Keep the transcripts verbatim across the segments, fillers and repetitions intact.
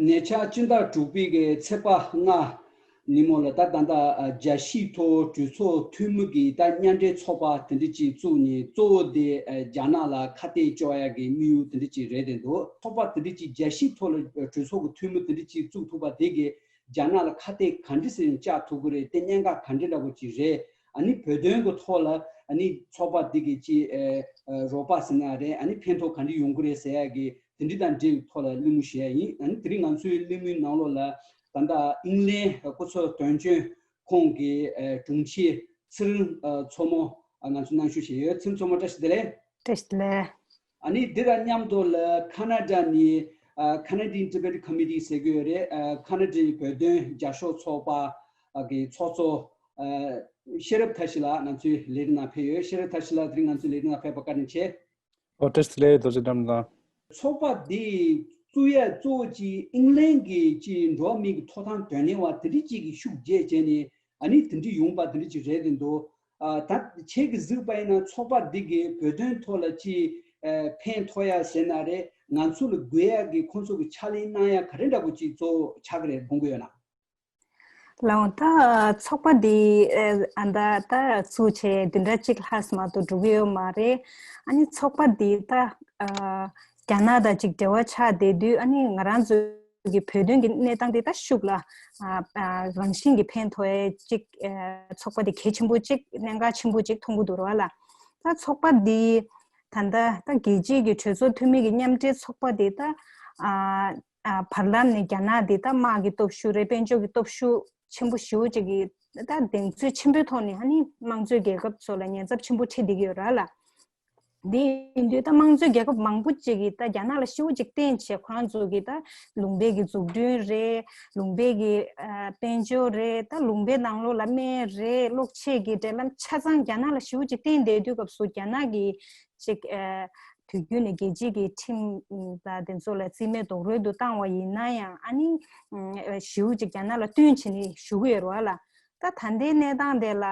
ཉེ་ཆར་སྤྱི་ཟླ་དྲུག་པའི་གི་ཚེས་པ་ལྔ་ཉིན་མོ་ལ་ད་ད་ལྟ་རྒྱལ་སྤྱིའི་ཐོག་གྲོས་ཚོགས་འཐུས་མི་གི་ད་མཉམ་འབྲེལ་ཚོགས་པ་དེ་འདྲ་ཅིག་བཙུགས་ནས། གཙོ་བོ་དེ་རྒྱ་ནག་ལ་ཁ་གཏད་གཅོག་ཡ་གི་དམིགས་ཡུལ་དེ་འདྲ་ཅིག་རེད་དེ་འདུག་ཚོགས་པ་དེ་འདྲ་ཅིག་རྒྱལ་སྤྱིའི་ཐོག་ལ་གྲོས་ཚོགས་ཀྱི་འཐུས་མི་དེ་འདྲ་ཅིག་བཙུགས་ཐུབ་པ་དེ་གིས་རྒྱ་ནག་ལ་ཁ་གཏད་ག་འདྲ་ཟེར་ཡང་བཅག་ཐུབ་ཀྱི་རེད། དེ་གནད་འགག་ག་འདྲ་འདྲ་པོ་ཅིག་རེད། ཨ་ནི་བོད་དོན་གྱི་ཐོག་ལ་ཨ་ནི་ཚོགས་པ་འདི་གི་ཅིག་ཨ་ཨ་རོགས་པ་ཟེར་ན་རེད། ཨ་ནི་ཕན་ཐོགས་ག་འདྲ་ཡོང་གི་རེད་ཟེར་ཡ་གི་དེ་འདྲ་དང་འབྲེལ་བའི་ཐོག་ལ་གླེང་མོལ་ཞུ་ཡ་ཡིན། ཨ་ནི་དེ་རིང་ང་ཚོའི་གླེང་མོལ་ནང་ལོགས་ལ་ད་ལྟ་ཨིང་ལན་སྐུ་ཚབ་དོན་གཅོད་ཁང་གི་ཨ་དྲུང་ཆེ་ཚེ་རིང་ཨ་མཚོ་མོ་ཨ་ང་ཚོ་གནང་ཞུ་བྱས་ཡོད། ཚེ་རིང་མཚོ་མོ་བཀྲ་ཤིས་བདེ་ལེགས། བཀྲ་ཤིས་བདེ་ལེགས། ཨ་ནི་འདི་དང་མཉམ་དུ་ལ་ཁ་ན་ཌ་ནས་ཨ་Canadian Tibet Committee ཟེར་གྱི་ཡོད་རེད། ཨ་ཁ་ན་ཌའི་བོད་དོན་རྒྱབ་སྐྱོར་ཚོགས་པ་ཨ་གི་ཚོགས་གཙོ་ཨ་ཤེས་རབ་མཐར་ཕྱིན་ལགས་ང་ཚོའི་ལས་རིམ་ནང་ཕེབས་ཡོད། ཤེས་རབ་མཐར་ཕྱིན་ལགས་དེ་རིང་ང་ཚོའི་ལས་རིམ་ནང་ཕེབས་པར་བཀའ་དྲིན་ཆེ། ཨོ་བཀྲ་ཤིས་བདེ་ལེགས་རྡོ་རྗེ་བཀྲ་ཤིས་ལགས། ཚོགས་པ་འདི་བཙུགས་ཡ་གཙོ་བོ་ཅིག་ཨིང་ལན་གྱི་ཅིག་འགྲོ་བ་མིའི་གི་ཐོབ་ཐང་དོན་གཉེར་བ་དེ་འདྲ་ཅིག་གིས་ཤུགས་རྒྱས་བྱས་ནས་ཨ་ནི་དེ་འདྲ་ཡོང་པ་དེ་འདྲ་ཅིག་རེད་དེ་འདུག་ཨ་ད་ཁྱེད་ཀྱིས་གཟིགས་པ་ཡིན་ན་ཚོགས་པ་འདི་གིས་བོད་དོན་ཐོག་ལ་ཅིག་ཨ་ཕན་ཐོགས་ཡ་ཟེར་ན་རེད། ང་ཚོ་ལ་དགོས་ཡ་གི་ཁོང་ཚོ་གི་ཕྱག་ལས་གནང་ཡ་ག་རེ་འདྲ་པོ་ཅིག་གཙོ་བོ་ཆགས་ཀྱི་རེད་དགོངས་ཀྱི་ཡོད་ན། ལགས་འོང་། ད་ཚོགས་པ་འདི་ཨ་ད་ད་བཙུགས་བྱས་བདུན་ཕྲག་གཅིག་ལྷག་མ་གཏོགས་འགྲོ་གི་ཡོད་མ་རེད། ཨ་ནི་ཚོགས་པ་འདི་ད་ཨ་རྒྱ་ནག་དང་ཅིག་འབྲེལ་བ་ཆགས་བསྡད་དུས་ཨ་ནི་ང་རང་ཚོ་གི་བོད་དོན་གྱི་གནས་སྟངས་དེ་ད་ཤུགས་ལ་ཨ་ཨ་རང་བཞིན་གྱི་ཕན་ཐོགས་ཡས་ཅིག་ཨ་ཚོགས་པ་དེ་གལ་ཆེན་པོ་ཅིག་གནད་འགག་ཆེན་པོ་ཅིག་མཐོང་གི་འདུག་ར་བ་ལ། ད་ཚོགས་པ་འདི་ད་ལྟ་ད་རྒྱལ་སྤྱིའི་གི་གྲོས་ཚོགས་འཐུས་མི་གི་མཉམ་འབྲེལ་ཚོགས་པ་དེ་ད་ཨ་ཨ་བར་ལམ་ནས་རྒྱ་ནག་དེ་ད་དམག་གི་སྟོབས་ཤུགས་རེད། དཔལ་འབྱོར་གྱི་སྟོབས་ཤུགས་ཆེན་པོ་ཞེ་པོ་ཅིག་གི་ད་གདེང་ཚོད་ཆེན་པོའི་ཐོག་ནས་ཨ་ནི་དམངས་གཙོའི་རྒྱལ་ཁབ་ཚོ་ལ་ཉེན་ཚབས་ཆེན་པོ་འཕྲད་བསྡད་ཀྱི་ཡོད་ར་ལ། འདི་ཡིན་དུས་ད་དམངས་གཙོའི་རྒྱལ་ཁབ་མང་པོ་ཅིག་གིས་ད་རྒྱ་ནག་ལ་ཞེ་པོ་ཅིག་བརྟེན་བྱས་ཁོ་རང་ཚོ་གི་ད་ལུང་པའི་གི་འཛུགས་སྐྲུན་རེད། ལུང་པའི་གི་ཨ་དཔལ་འབྱོར་རེད། ད་ལུང་པའི་ནང་ལོགས་ལ་སྨན་རེད། གློག་ཆས་ཀྱི་འབྲེལ་ལམ་ཆ་ཚང་རྒྱ་ནག་ལ་ཞེ་པོ་ཅིག་བརྟེན་བསྡད་དུས་སྐབས་སུ་རྒྱ་ནག་གི་ཅིག་ཨ་དུས་རྒྱུན་ནས་རྒྱལ་སྤྱིའི་གི་ཁྲིམས་དང་དེ་ཚོ་ལ་རྩིས་མེད་རྡོག་རོལ་དུ་བཏང་བ་ཡིན་ན་ཡང་ཨ་ནི་ཨ་ཞེ་པོ་ཅིག་རྒྱ་ནག་ལ་བསྟུན་བྱས་ནས་བཞུགས་ཀྱི་ཡོད་རེད་བ་ལ། ད་ད་ལྟའི་གནས་སྟངས་དེ་ལ་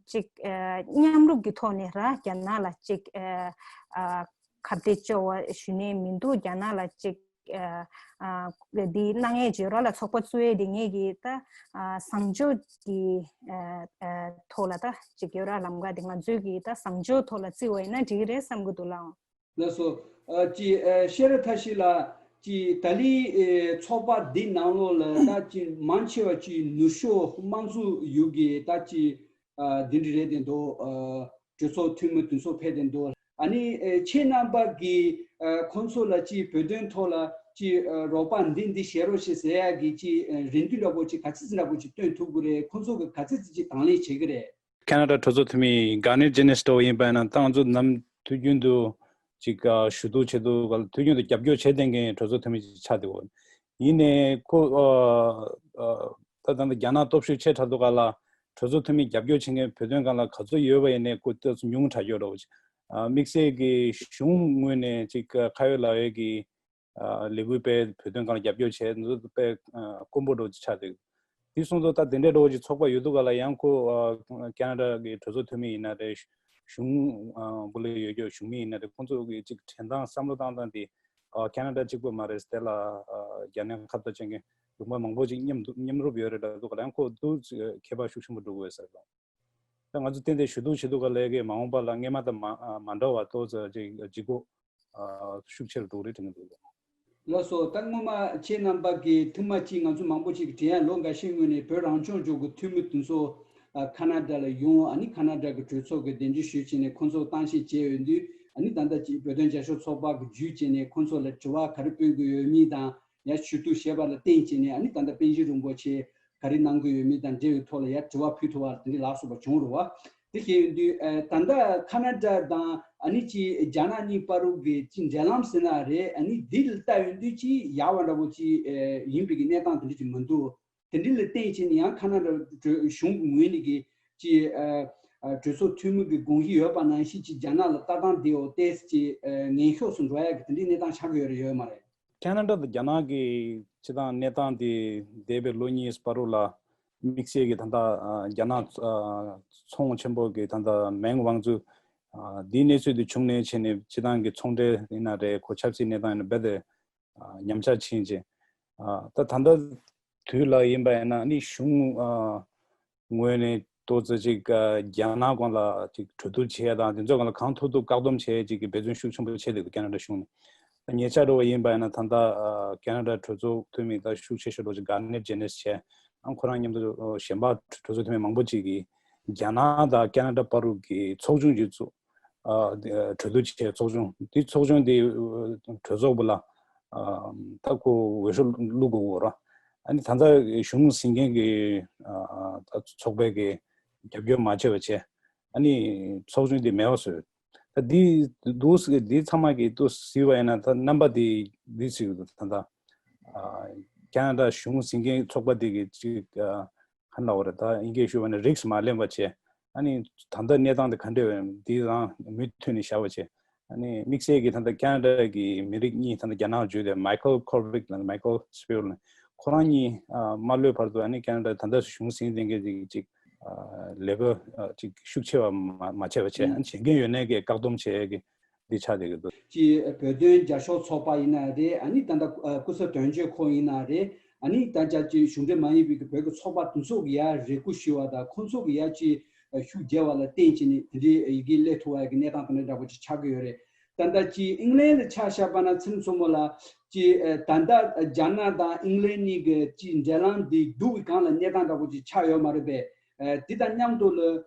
ཅིག་ཨ་མཉམ་རུབ་ཀྱི་ཐོག་ནས་ར་རྒྱ་ནག་ལ་ཅིག་ཨ་ཨ་ཁ་གཏད་གཅོག་པ་ཞུ་ནས་མི་འདུག་རྒྱ་ནག་ལ་ཅིག་ཨ་ཨ་འདི་གནང་ཡས་བརྗོད་ར་ལ་ཚོགས་པ་བཙུགས་ཡས་དེ་ངེད་ཀྱི་ད་ཨ་བཟང་སྤྱོད་ཀྱི་ཨ་ཨ་ཐོག་ལ་ད་ཅིག་ཡོད་ར་ལམ་ཁ་དེ་ང་ཚོའི་གི་ད་བཟང་སྤྱོད་ཐོག་ལ་བརྩི་བ་ཡིན་ན་འགྲིག་གི་རེད་བསམ་གི་འདུག་ལགས། ལགས་སོ། ཨ་ཅི་ཨ་ཤེས་རབ་མཐར་ཕྱིན་ལགས། ཅི་ད་ལི་ཨེ་ཚོགས་པ་འདི་ནང་ལོགས་ལ་ད་ཅི་མང་ཆེ་བ་ཅི་ནུབ་ཕྱོགས་དམངས་གཙོ་ཡུལ་གྱི་ད་ཅི་ཨ་འདི་འདྲ་རེད་དེ་འདུག་ཨ་གྲོས་ཚོགས་འཐུས་མི་དེ་ཚོ་ཕེབས་དེ་འདུག་ཨ་ནི་ཨེ་ཁྱེད་རྣམ་པ་གི་ཨ་ཁོང་ཚོ་ལ་ཅི་བོད་དོན་ཐོག་ལ་ཅི་ཨ་རོགས་པ་འདི་འདི་བྱེད་རོགས་བྱེད་ཟེར་ཡ་གི་ཅི་ཨ་རེ་འདུན་འདྲ་པོ་ཅི་ག་ཚོད་ཙམ་འདྲ་པོ་ཅི་བཏོན་ཐུབ་ཀྱི་རེད། ཁོང་ཚོ་གི་ག་ཚོད་ཙམ་ཅི་དང་ལེན་བྱེད་ཀྱི་རེད། ཁེ་ན་ཌ་གྲོས་ཚོགས་འཐུས་མི་གྷ་ནི་ཇེ་ནེ་སི་འདྲ་བོ་ཡིན་པ་ཡིན་ན་ད་ང་ཚོ་ནམ་དུས་རྒྱུན་དུ་ཅིག་ཨ་ཞུ་གཏུག་བྱེད་དུས་ག་ལ་དུས་རྒྱུན་དུ་རྒྱབ་སྐྱོར་བྱེད་བསྡད་མཁན་གྲོས་ཚོགས་འཐུས་མི་ཅིག་ཆགས་བསྡད་ཡོད། ཡིན་ནའི་ཁོ་ཨ་ཨ་ད་ད་ལྟ་རྒྱ་ནག་སྟོབས་ཤུགས་ཆེ་དྲགས་འདུག་ག་ལ་གྲོས་ཚོགས་འཐུས་མི་རྒྱབ་སྐྱོར་བྱེད་མཁན་བོད་དོན་སྒང་ལ་ག་ཚོད་ཡོད་པ་ཡིན་ནའི་ཁོ་ཏོག་ཙམ་ཉུང་དྲགས་ཡོད་འདྲ་བོ་ཅིག་ཨ་དམིགས་བསལ་གྱི་གཞུང་ངོས་ནས་ཅིག་ཁ་ཡོད་ལག་ཡོད་ཀྱི་ཨ་ལས་འགུལ་སྤེལ་བོད་དོན་སྒང་ལ་རྒྱབ་སྐྱོར་བྱས་འདུག་དཔེ་ཨ་དཀོན་པོ་འདྲ་བོ་ཅིག་ཆགས་འདུག་དེ་སོང་ཙང་ད་དེ་འདྲའི་འདྲ་བོ་ཅིག་ཚོགས་པ་ཡོད་དུས་ག་ལ་ཡང་ཁོ་ཨ་ཁེ་ན་ཌ་གི་གྲོས་ཚོགས་འཐུས་མི་ཡིན་ན་རེད། གཞུང་ཨ་སྐུ་ལས་ཡོད་རྒྱུ་གཞུང་མི་ཡིན་ན་རེད། ཁོང་ཚོ་གི་ཅིག་དྲན་སྟངས་བསམ་བློ་བཏང་སྟངས་དེ་ཨ་ཁེ་ན་ཌ་གཅིག་པོ་མ་རེད། དེ་ལ་ཨ་རྒྱ་ནག་ཁ་ཐོར་བྱེད་མཁན་ལུང་པ་མང་པོ་ཅིག་མཉམ་དུ་མཉམ་རུབ་ཡོད་རེད་འདྲ་འདུག་ག་ལ་ཡང་ཁོ་འདུག་ཁྱད་པར་ཤུགས་ཆེན་པོ་འགྲོ་གི་ཡོད་ཟེར་གི་འདུག་ད་ང་ཚོ་ཏན་ཏན་ཞུ་གཏུག་བྱེད་དུས་ག་ལ་གི་མ་འོངས་པ་ལ་སྔས་མ་དང་མ་མ་འདྲ་བ་ཏོག་ཙམ་ཅིག་ལྗིད་ཁོག་ཤུགས་ཆེ་རུ་འགྲོ་གི་རེད་དྲན་གྱི་འདུག་ལགས་སོ། ད་སྔོན་མ་ཁྱེད་རྣམ་པ་གི་ཐུགས་མ་གཅིག་ང་ཚོ་མང་པོ་ཞིག་གི་དྲན་ཡ་ལོ་འགའ་ཤས་སྔོན་ནས་བོད་རང་སྐྱོང་ལྗོངས་ཀྱི་འཐུས་མི་དེ་ཚོ་ཨ་ཁ་ན་ཌ་ལ་ཡོང་། ཨ་ནི་ཁ་ན་ཌ་གི་གྲོས་ཚོགས་ཀྱི་གདན་འདྲེན་ཞུས་བྱས་ནས་ཁོང་ཚོ་གཏམ་བཤད་བྱས་ཡོད་དུས་ཨ་ནི་ད་ལྟ་ཅིག་བོད་དོན་རྒྱབ་སྐྱོར་ཚོགས་པ་གི་བརྒྱུད་བྱས་ནས་ཁོང་ཚོ་ལ་དྲི་བ་ག་རེ་འབུལ་དགོས་ཡོད་མིན་དང་ཡ་ཞུ་གཏུག་བྱས་པ་ལ་བརྟེན་བྱས་ནས་ཨ་ནི་ད་ལྟ་པཎ་ཆེན་རིན་པོ་ཆེ་ག་རེ་གནང་གི་ཡོད་མེད་དང་འབྲེལ་བའི་ཐོག་ལ་ཡར་དྲི་བ་ཕུལ་ཐུབ་པ་དེ་འདྲའི་ལགས་སོ་པ་བྱུང་རུང་བ། དེ་བྱས་ཡོང་དུས་ཨ་ད་ལྟ་ཁ་ན་ཌ་དང་ཨ་ནི་ཅི་རྒྱ་ནག་གཉིས་བར་དུ་གི་ཅི་འབྲེལ་ལམ་ཟེར་ན་རེད། ཨ་ནི་འདི་ལ་ལྟ་ཡོང་དུས་ཅི་ཡག་པ་འདྲ་པོ་ཅི་ཨ་ཡིན་པའི་གི་གནས་སྟངས་དེ་འདྲ་ཅིག་མི་འདུག་དེ་འདྲ་ལ་བརྟེན་བྱས་ནས་ཡང་ཁ་ན་ཌ་གྲོས་གཞུང་གི་ངོས་ནས་གི་ཅི་ཨ་ཨ་གྲོས་ཚོགས་འཐུས་མི་གི་དགོངས་གཞི་ཡོད་པ་ནང་བཞིན་ཅི་རྒྱ་ནག་ལ་ལྟ་སྟངས་དེ་འོ་ཏོག་ཙམ་ཅི་ཨ་ངན་ཤོས་སུ་འགྲོ་ཡ་གི་དེ་འདྲའི་གནས་སྟངས་ཆགས་ཀྱི་ཡོད་རེད་ཡོད་མ་རེད། ཁེ་ན་ཌ་དང་རྒྱ་ནག་གི་སྤྱི་བཏང་གནས་སྟངས་དེ་འདས་པའི་ལོ་གཉིས་བར་དུ་ལ་དམིགས་བསལ་གྱི་ད་ལྟ་ཨ་རྒྱ་ནག་ཨ་ཚོང་ཆེན་པོ་གི་ད་ལྟ་མེང་ཝང་ཙུའུ་ཨ་དེའི་གནས་ཚུལ་དེ་བྱུང་ནས་བྱས་ནས་སྤྱི་བཏང་གི་ཚོང་འབྲེལ་ཡིན་ན་རེད། ཁོ་ཆབ་སྲིད་གནས་སྟངས་ཡིན་ན་རྦད་དེ་ཨ་ཉམས་ཆག་ཕྱིན་ཅིང་ ཨ་ད་ད་ལྟ་དུས་ལ་ཡིན་པ་ཡིན་ན་ནི་གཞུང་ཨ་ངོས་ནས་ཏོག་ཙམ་ཅིག་ཨ་རྒྱ་ནག་སྒང་ལ་ཅིག་གྲོས་བསྡུར་བྱེད་ཡ་དང་དེ་ཚོ་སྒང་ལ་གང་ཐུབ་ཐུབ་བཀག་སྡོམ་བྱེད་ཡ་ཅིག་གི་འབད་བརྩོན་ཤུགས་ཆེན་པོ་བྱས་འདུག་ཁེ་ན་ཌ་གཞུང་ནས། ཉེ་ཆར་འགྲོ་བ་ཡིན་པ་ཡིན་ན་ད་ལྟ་ཨ་ཁེ་ན་ཌ་གྲོས་ཚོགས་འཐུས་མི་ད་ཤུགས་ཆེ་ཤོས་འགྲོ་ཅིག་གྷར་ནེཊ་ཇེ་ནེ་སི་བྱས། ཨང་ཁོ་རང་མཉམ་དུ་ཨ་གཞན་པ་གྲོས་ཚོགས་འཐུས་མི་མང་པོ་ཅིག་གིས་རྒྱ་ནག་དང་ཁེ་ན་ཌ་བར་དུ་གི་ཚོགས་ཆུང་ཅིག་བཙུགས། ཨ་དེ་གྲོས་བསྡུར་བྱས་ཚོགས་ཆུང་། དེ་ཚོགས་ཆུང་དེ་གྲོས་ཚོགས་པོ་ལ་ཨ་ད་ཁོ་འོས་ཤོག་བླུག་དགོས་ར། ཨ་ནི་ད་ལྟ་གཞུང་འཛིན་མཁན་གྱི་ཨ་ད་ཚོགས་པས་ཀྱི་རྒྱབ་སྐྱོར་མ་བྱས་པ་བྱས། ཨ་ནི་ཚོགས་ཆུང་དེ་མེད་པ་བཟོས། ད་དེ་འདུག་སེ་དེ་ཚང་མ་གི་འདུག་སེ་བ་ཡིན་ན་ད་རྣམ་པ་དེ་འདི་ཞིག་ད་ལྟ་ཨ་ཁེ་ན་ཌ་གཞུང་འཛིན་མཁན་ཚོགས་པ་དེ་གི་ཅིག་ཨ་ག་འདྲ་བ་རེད། ད་ཨིན་སྐད་ཞུ་བ་ནི་རིགས་མ་ལེན་པ་བྱས། ཨ་ནི་ད་ལྟ་གནས་སྟངས་དེ་ག་འདྲ་ཡོད་འདི་རང་མུ་མཐུད་ནས་བཞག་པ་བྱས། ཨ་ནི་དམིགས་བསལ་གྱི་ད་ལྟ་ཁེ་ན་ཌ་གི་མི་རིགས་གཉིས་ད་ལྟ་རྒྱ་ནག་འཇུས་ཏེ་མའི་ཁལ་ཁོར་བིག་དང་མའི་ཁལ་སྤེར་ལ་ཁོ་རང་གཉིས་ཨ་མ་གློད་བར་དུ་ཨ་ནི་ཁེ་ན་ཌ་ད་ལྟ་གཞུང་འཛིན་མཁན་གྱི་ཅིག་ཅིག་ཨ་ལེ་བལ་ཨ་ཅིག་ཤུགས་ཆེ་བ་མ་མ་བྱས་པ་བྱས། ཨ་ནི་བྱེད་མཁན་ཡོད་ནའི་གི་བཀག་སྡོམ་བྱས་ཀྱི་འདི་ཆགས་བསྡད་ཀྱི་འདུག་ཅིག་བོད་དོན་རྒྱབ་སྐྱོར་ཚོགས་པ་ཡིན་ན་རེད། ཨ་ནི་ད་ལྟ་ཨ་སྐུ་ཚབ་དོན་གཅོད་ཁོང་ཡིན་ན་རེད། ཨ་ནི་ད་ལྟ་ཅིག་གཞུང་འབྲེལ་མ་ཡིན་པའི་གི་བོད་ཀྱི་ཚོགས་པ་དེ་ཚོ་གི་ཡ་རེ་སྐུལ་ཞུ་བ་དང་ཁོང་ཚོ་གི་ཡ་ཅིག་ཤུགས་རྒྱས་པ་ལ་བརྟེན་བྱས་ནས་དེ་འདྲའི་ཡི་གེ་སླེབས་ཐུབ་པ་གི་གནས་སྟངས་དེ་འདྲ་འདྲ་པོ་ཅིག་ཆགས་ཀྱི་ཡོད་རེད། ད་ལྟ་ཅིག་ཨིང་ལན་ལ་ཆ་བཞག་པ་ན་ཚེ་རིང་མཚོ་མོ་ལགས། ཅིག་ཨ་ད་ལྟ་རྒྱ་ནག་དང་ཨིང་ལན་གཉིས་ཀྱི་ཅིག་འབྲེལ་ལམ་འདི་སྡུག་གི་སྒང་ལ་གནས་སྟངས་འདྲ་པོ་ཅིག་ཆགས་ཡོད་མ་རེད་པས། ཨ་འདི་དང་མཉམ་དུ་ལ་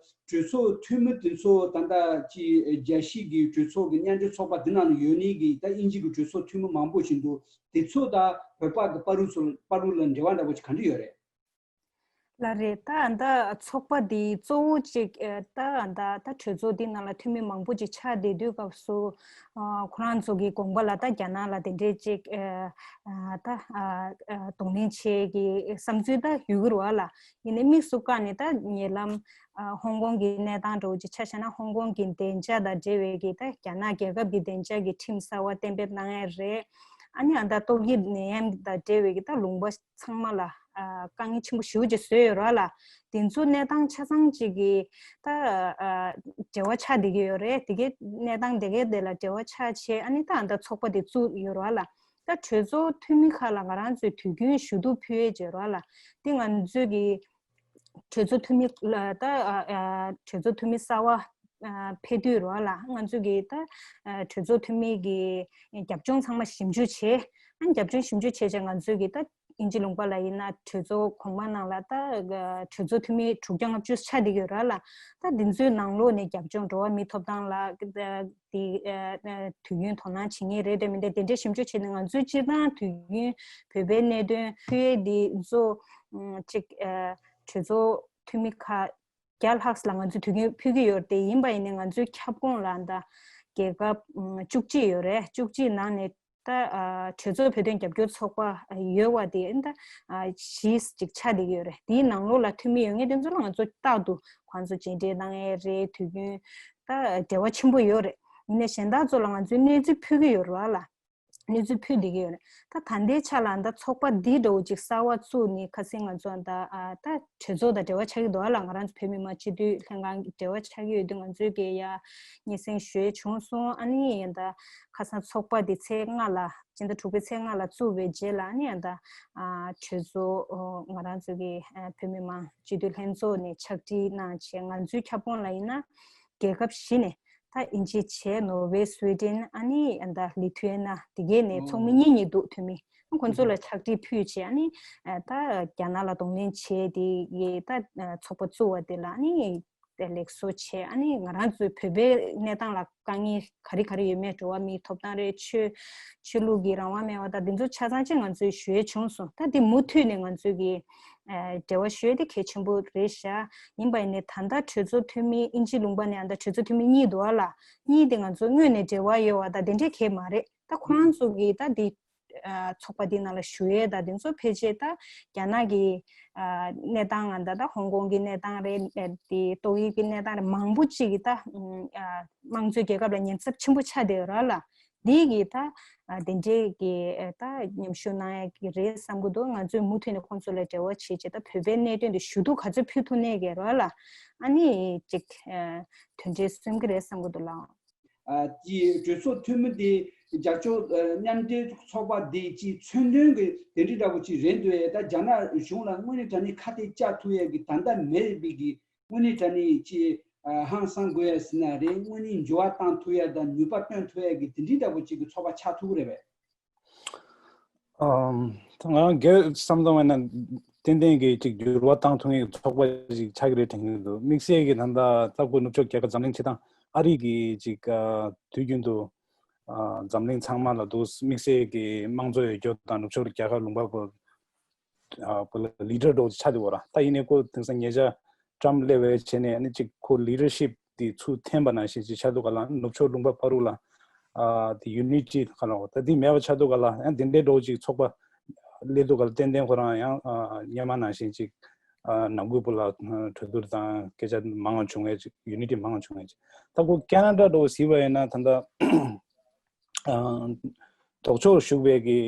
གྲོས་ཚོགས་འཐུས་མི་དེ་ཚོ་ད་ལྟ་ཅིག་རྒྱལ་སྤྱི་གི་གྲོས་ཚོགས་ཀྱི་མཉམ་འབྲེལ་ཚོགས་པ་འདི་ནང་ལ་ཡོད་ནི་གི་ད་དབྱིན་ཇི་གི་གྲོས་ཚོགས་འཐུས་མི་མང་པོ་ཞིག་འདུག་དེ་ཚོ་དང་བོད་པ་གི་བར་དུ་བར་དུ་ལ་འབྲེལ་བ་འདྲ་པོ་ཅིག་ག་འདྲ་ཡོད་རེད། ལགས་རེད། ད་ད་ཚོགས་པ་འདི་གཙོ་བོ་གཅིག་ཨ་ད་ད་ད་གྲོས་ཚོགས་འདི་ནང་ལ་འཐུས་མི་མང་པོ་ཅིག་ཆགས་བསྡད་དུས་སྐབས་སུ་ཨ་ཁོ་རང་ཚོ་གི་དགོངས་པ་ལ་ད་རྒྱ་ནག་ལ་དེ་འདྲའི་ཅིག་ཨ་ཨ་ད་ཨ་ཨ་གདོང་ལེན་བྱེད་ཀྱི་བསམ་ཚུལ་ད་ཡོད་ཀྱི་རེད་བ་ལ། ཡིན་ནའི་དམིགས་སུ་བཀར་ནས་ད་ཉེ་ལམ་ཨ་ཧོང་ཀོང་གི་གནས་སྟངས་འདྲ་བོ་ཅིག་ཆ་བཞག་ན། ཧོང་ཀོང་གི་བདེ་འཇགས་དང་འབྲེལ་བའི་གི་ད་རྒྱ་ནག་རྒྱལ་ཁབ་ཀྱི་བདེ་འཇགས་ཀྱི་ཁྲིམས་གསར་བ་གཏན་འབེབས་གནང་ཡ་རེད། ཨ་ནི་ཨ་ད་ཏོག་དབྱིབས་ནད་ཡམས་དང་འབྲེལ་བའི་གི་ད་ལུང་པ་ཚང་མ་ལ་ཨ་དཀའ་ངལ་ཆེན་པོ་ཞེ་པོ་ཅིག་བཟོས་ཡོད་རེད་ལ། དེ་ཚོ་གནས་སྟངས་ཆ་ཚང་ཅིག་གི་ད་ཨ་འབྲེལ་བ་ཆགས་བསྡད་ཀྱི་ཡོད་རེད། དེ་གའི་གནས་སྟངས་དེ་གའི་དེ་ལ་འབྲེལ་བ་ཆགས་བྱས། ཨ་ནི་ད་ཨ་ད་ཚོགས་པ་དེ་བཙུགས་ཡོད་རེད་ལ། ད་གྲོས་ཚོགས་འཐུས་མི་ཁག་ལ་ང་རང་ཚོས་དུས་རྒྱུན་ཞུ་གཏུག་ཕུལ་ཡས་བྱས་རེད་ལ། དེ་ང་ཚོས་གི་གྲོས་ཚོགས་འཐུས་མི་ལ་ད་ཨ་ཨ་གྲོས་ཚོགས་འཐུས་མི་གསར་བ་ཨ་ཕེབས་དུས་རེད་ལ། ང་ཚོས་གི་ད་ཨ་གྲོས་ཚོགས་འཐུས་མི་གི་རྒྱབ་ལྗོངས་ཚང་མ་ཞིབ་འཇུག་བྱས། ཨ་རྒྱབ་ལྗོངས་ཞིབ་འཇུག་བྱས་བྱས་ང་ཚོས་གི་ད་དབྱིན་ཇི་ལུང་པ་ལ་ཡིན་ན་གྲོས་ཚོགས་གོང་མ་ནང་ལ་ད་གྲོས་ཚོགས་འཐུས་མི་དྲུག་བརྒྱ་ལྔ་བཅུ་ཆགས་བསྡད་ཀྱི་ཡོད་རེད་ལ། ད་འདི་ཚོའི་ནང་ལོགས་ནས་རྒྱབ་ལྗོངས་འགྲོ་བ་མིའི་ཐོབ་ཐང་ལ་དེ་ཨ་ཨ་དུས་རྒྱུན་དོ་སྣང་བྱེད་མཁན་རེད་འདྲ་མི་འདྲ་དེ་འདྲའི་ཞིབ་འཇུག་བྱས་ནས། ང་ཚོའི་སྤྱིར་བཏང་དུས་རྒྱུན་བོད་པའི་གནད་དོན་ཕུལ་ཡས་འདི་ཚོ་ཨ་ཅིག་ཨ་གྲོས་ཚོགས་འཐུས་མི་ཁག་བརྒྱ་ལྷག་ལ་ང་ཚོས་དུས་རྒྱུན་ཕུལ་གྱི་ཡོད་རེད། དེ་ཡིན་པ་ཡིན་ནའི་ང་ཚོའི་ཁྱབ་ཁོངས་ལ་ད་རྒྱལ་ཁབ་ཨ་བཅུ་གཅིག་ཡོད་རེད། བཅུ་གཅིག་ནང་ནས་ད་ཨ་གྲོས་ཚོགས་བོད་དོན་རྒྱབ་སྐྱོར་ཚོགས་པ་ཡོད་པ་དེ་ད་ཨ་བཞི་ཅིག་ཆགས་བསྡད་ཀྱི་ཡོད་རེད། དེའི་ནང་ལོགས་ལ་འཐུས་མི་ཡོད་མཁན་དེ་ཚོ་ལ་ང་ཚོ་རྟག་ཏུ་ཁོང་ཚོ་མཇལ་འཕྲད་གནང་ཡས་རེད། དུས་རྒྱུན་ད་འབྲེལ་བ་ཆེན་པོ་ཡོད་རེད། ཡིན་ནའི་གཞན་དག་ཚོ་ལ་ང་ཚོས་གནས་ཚུལ་ཕུལ་གྱི་ཡོད་རེད་བ་ལ། གནས་ཚུལ་ཕུལ་བསྡད་ཀྱི་ཡོད་རེད། ད་ད་ལྟའི་ཆ་ལ་ད་ཚོགས་པ་འདི་འདྲ་བོ་ཅིག་གསར་བ་བཙུགས་ནས་ཁ་སང་ང་ཚོ་ད་ཨ་ད་གྲོས་ཚོགས་དང་འབྲེལ་བ་ཆགས་ཀྱི་འདུག་བ་ལ། ང་རང་ཚོ་བོད་མི་མང་སྤྱི་འཐུས་ལྷན་ཁང་གི་འབྲེལ་བ་ཆགས་ཀྱི་ཡོད་དུས་ང་ཚོས་ཀྱི་ཡ་སྙན་སེང་ཞུ་ཡས་བྱུང་སོང་། ཨ་ནི་ཡ་ད་ཁ་སང་ཚོགས་པ་འདི་ཚེས་ལྔ་ལ་སྤྱི་ཟླ་དྲུག་པའི་ཚེས་ལྔ་ལ་བཙུགས་པའི་རྗེས་ལ་ཨ་ནི་ཡ་ད་ཨ་གྲོས་ཚོགས་ཨོ་ང་རང་ཚོ་གི་ཨ་བོད་མི་མང་སྤྱི་འཐུས་ལྷན་ཚོགས་ནས་ཕྱག་བྲིས་གནང་བྱས། ང་ཚོའི་ཁྱབ་ཁོངས་ལ་ཡིན་ན་རྒྱལ་ཁབ་བཞི་ནས་ད་དབྱིན་ཇི་བྱས། ནོར་ཝེ། སུའེ་ཏེན། ཨ་ནི་ཡ་ད་ལི་ཐུ་ཨེ་ན། དེ་གས་ནས་ཚོགས་མི་གཉིས་གཉིས་འདུག་འཐུས་མི། ཁོང་ཚོ་ལ་ཕྱག་བྲིས་ཕུལ་བྱས། ཨ་ནི་ད་རྒྱ་ནག་ལ་གདོང་ལེན་བྱས་དེ་གི་ད་ཚོགས་པ་བཙུགས་པ་དེ་ལ་ཨ་ནི་ལེགས་གསོ་བྱས། ཨ་ནི་ང་རང་ཚོའི་བོད་པའི་གནས་སྟངས་ལ་དཀའ་ངལ་ག་རེ་ག་རེ་ཡོད་མེད། འགྲོ་བ་མིའི་ཐོབ་ཐང་རེད། ཆོས་ཆོས་ལུགས་ཀྱི་རང་དབང་མེད་པ་དང་། འདི་ཚོ་ཆ་ཚང་ཅིག་ང་ཚོས་ཞུ་ཡས་བྱུང་སོང་། ད་འདི་མུ་མཐུད་ནས་ང་ཚོས་ཀྱི་ཨ་འབྲེལ་བ་ཞུ་ཡས་དེ་གལ་ཆེན་པོ་རེད་ཤག་ཡིན་པ་ཡིན་ནའི་ད་ལྟ་གྲོས་ཚོགས་འཐུས་མི་དབྱིན་ཇི་ལུང་པ་ནས་ཨ་ད་གྲོས་ཚོགས་འཐུས་མི་གཉིས་འདུག་བ་ལ། གཉིས་དེ་ང་ཚོ་སྔོན་ནས་འབྲེལ་བ་ཡོད་པ་ད་དེ་འདྲས་གང་ཡང་མ་རེད། ད་ཁོ་རང་ཚོ་གིས་ད་འདི་ཨ་ཚོགས་པ་འདི་ནང་ལ་ཞུགས་ཡས་ད་དེ་ཚོ་ཕལ་ཆེར་ད་རྒྱ་ནག་གི་ཨ་གནས་སྟངས་ང་ད་ད་ཧོང་ཀོང་གི་གནས་སྟངས་རེད། ཨ་དེ་ཏོག་དབྱིབས་ཀྱི་གནས་སྟངས་རེད། མང་པོ་ཅིག་གིས་ད་ཨ་དམངས་གཙོའི་རྒྱལ་ཁབ་ལ་ཉེན་ཚབས་ཆེན་པོ་ཆགས་བསྡད་ཡོད་རེད་ལ། འདི་གི་ད་ཨ་དེ་འདྲས་ཀྱི་ཨ་ད་མཉམ་ཞུགས་གནང་ཡ་གི་རེད་བསམ་གྱི་འདུག་ང་ཚོས་མུ་མཐུད་ནས་ཁོང་ཚོ་ལ་འབྲེལ་བ་བྱེད་བྱེད་ད་བོད་པའི་གནད་དོན་དེ་ཞུ་གཏུག་ག་ཚོད་ཕུལ་ཐུབ་ནའི་གི་རེད་ལ། ཨ་ནི་ཅིག་ཨ་དོན་འབྲས་སོན་གྱི་རེད་བསམ་གྱི་འདུག་ལགས། ཨ་ཀྱི་གྲོས་ཚོགས་འཐུས་མི་དེ་རྒྱ་ཕྱོགས་ཨ་མཉམ་འབྲེལ་ཚོགས་པ་དེ་ཀྱི་མཚོན་དོན་གྱི་དེ་འདྲའི་འདྲ་པོ་ཅིག་རེད་འདུག་ཨེ། ད་རྒྱ་ནག་གཞུང་ལ་དངོས་གནས་དྲང་གནས་ཁ་གཏད་བཅག་ཐུབ་ཡས་ཀྱི་ད་ལྟ་མེད་པའི་གི་དངོས་གནས་དྲང་གནས་ཀྱི་ཨ་ཧང་སང་དགོས་ཡས་ཟེར་ན་རེད། དངོས་གནས་འགྱུར་བ་བཏང་ཐུབ་ཡས་དང་ནུས་པ་བཏོན་ཐུབ་ཡས་ཀྱི་དེ་འདྲའི་འདྲ་པོ་ཅིག་གི་ཚོགས་པ་ཆགས་ཐུབ་ཀྱི་རེད་པས། ཨམ། ང་རང་སྒེར་བསམ་བློ་བཏང་བ་ན་ཏན་ཏན་གྱི་ཅིག་འགྱུར་བ་བཏང་ཐུབ་མཁན་གྱི་ཚོགས་པ་ཞིག་ཆགས་ཀྱི་རེད་དྲན་གྱི་འདུག་དམིགས་བསལ་གྱི་ད་ལྟ་ལྟ་སྐོར་ནུབ་ཕྱོགས་རྒྱལ་ཁབ་འཛམ་གླིང་སྤྱི་དང་ཨ་རི་གི་ཅིག་ཨ་དུས་རྒྱུན་དུ་ཨ་འཛམ་གླིང་ཚང་མ་ལ་འདུག་དམིགས་བསལ་གྱི་དམངས་གཙོ་ཡོད་རྒྱུ་དང་ནུབ་ཕྱོགས་རྒྱལ་ཁབ་ལུང་པ་བོ་ཨ་བོ་ལ་ལི་ཌར་འདྲ་བོ་ཆགས་འདུག་བ་ར། ད་ཡིན་ནའི་ཁོ་དེང་སང་ཉེ་ཆར་ཊམ་སླེབས་པའི་བྱས་ནས་ཨ་ནི་ཅིག་ཁོ་ལི་ཌར་ཤིབ་དེ་ཚུར་འཐེན་པ་ནང་བཞིན་ཅིག་ཆགས་འདུག་ག་ལ། ནུབ་ཕྱོགས་ལུང་པ་བར་དུ་ལ་ཨ་དེ་ཡུ་ནི་ཊི་ག་ལ་འོ་ད་དེ་མེད་པ་ཆགས་འདུག་ག་ལ། ཡང་དེ་འདྲའི་འདྲ་བོ་ཅིག་ཚོགས་པ་སླེབས་འདུག་ག་ལ། ཏན་ཏན་ཁོ་རང་ཡང་ཨ་སྔོན་མ་ནང་བཞིན་ཅིག་ཨ་ནང་ཁུལ་བོ་ལ་གྲོས་བསྡུར་དང་སྐད་ཆ་མང་བ་བྱུང་ཡས་ཅིག་ཡུ་ནི་ཊི་མང་བ་བྱུང་ཡས་ཅིག་ད་ཁོ་ཁེ་ན་ཌ་འདྲ་བོ་གཟིགས་པ་ཡིན་ན་ད་ལྟ་ཨ་ལྡོག་ཕྱོགས་ཞུགས་པའི་གི་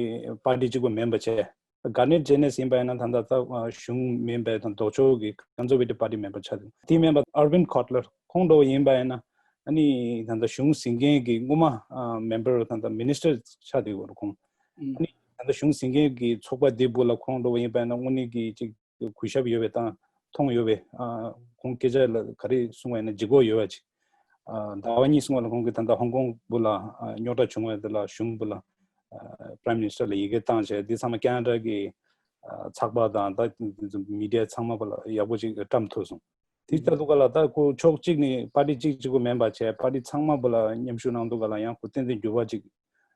པར་ཊི་གཅིག་པོ་མིན་པ་བྱས། གར་ནེཊ་ཇེ་ནེ་སི་ཡིན་པ་ཡིན་ན་ད་ལྟ་ད་གཞུང་མིན་པའི་དང་ལྡོག་ཕྱོགས་ཀྱི་ཀོན་ཛར་ཝེ་ཊིབ་པར་ཊི་མེམ་བར་ཆགས་འདུག་དེ་མིན་པ་ཨར་ཝིན་ཁོ་ཊ་ལར་ཁོང་འདྲ་བོ་ཡིན་པ་ཡིན་ན་ཨ་ནི་ད་ལྟ་གཞུང་འཛིན་མཁན་གྱི་སྔོན་མ་མེམ་བར་ད་ལྟ་མི་ནི་སི་ཊར་ཆགས་བསྡད་ཡོད་རེད་ཁོང་། ཨ་ནི་ད་ལྟ་གཞུང་འཛིན་མཁན་གྱི་ཚོགས་པ་འདི་བུ་ལ་ཁོང་འདྲ་བོ་ཡིན་པ་ཡིན་ན་དངོས་གནས་ཀྱི་ཅིག་གུས་ཞབས་ཡོད་པའི་དང་མཐོང་ཡོད་པའི་ཨ་ཁོང་སྐད་ཆ་ལ་ག་རེ་གསུང་བ་ཡིན་ན་ལྗིད་ཁོག་ཡོད་པ་ཅིག་ཨ་ཟླ་བ་གཉིས་སྔོན་ལ་ཁོང་གིས་ད་ལྟ་ཧོང་ཀོང་བུ་ལ་ཨ་རྙོག་དྲ་བྱུང་བ་དེ་ལ་གཞུང་བུ་ལ་ཨ་Prime Minister ལ་ཡི་གེ་བཏང་བྱས་འདི་ཚང་མ་ཁེ་ན་ཌ་གི་ཨ་ཚགས་པར་དང་ད་མི་ཌི་ཡ་ཚང་མ་བུ་ལ་ཡག་པོ་ཅིག་བཀྲམ་ཐུབ་སོང་། དེ་ལྟ་འདུག་ག་ལ་ད་ཁོ་ཕྱོགས་གཅིག་ནས་པར་ཊི་གཅིག་གཅིག་པོ་མིན་པ་བྱས་པར་ཊི་ཚང་མ་བུ་ལ་མཉམ་ཞུགས་གནང་འདུག་ག་ལ་ཡང་ཁོ་ཏན་ཏན་འགྱུར་བ་ཅིག་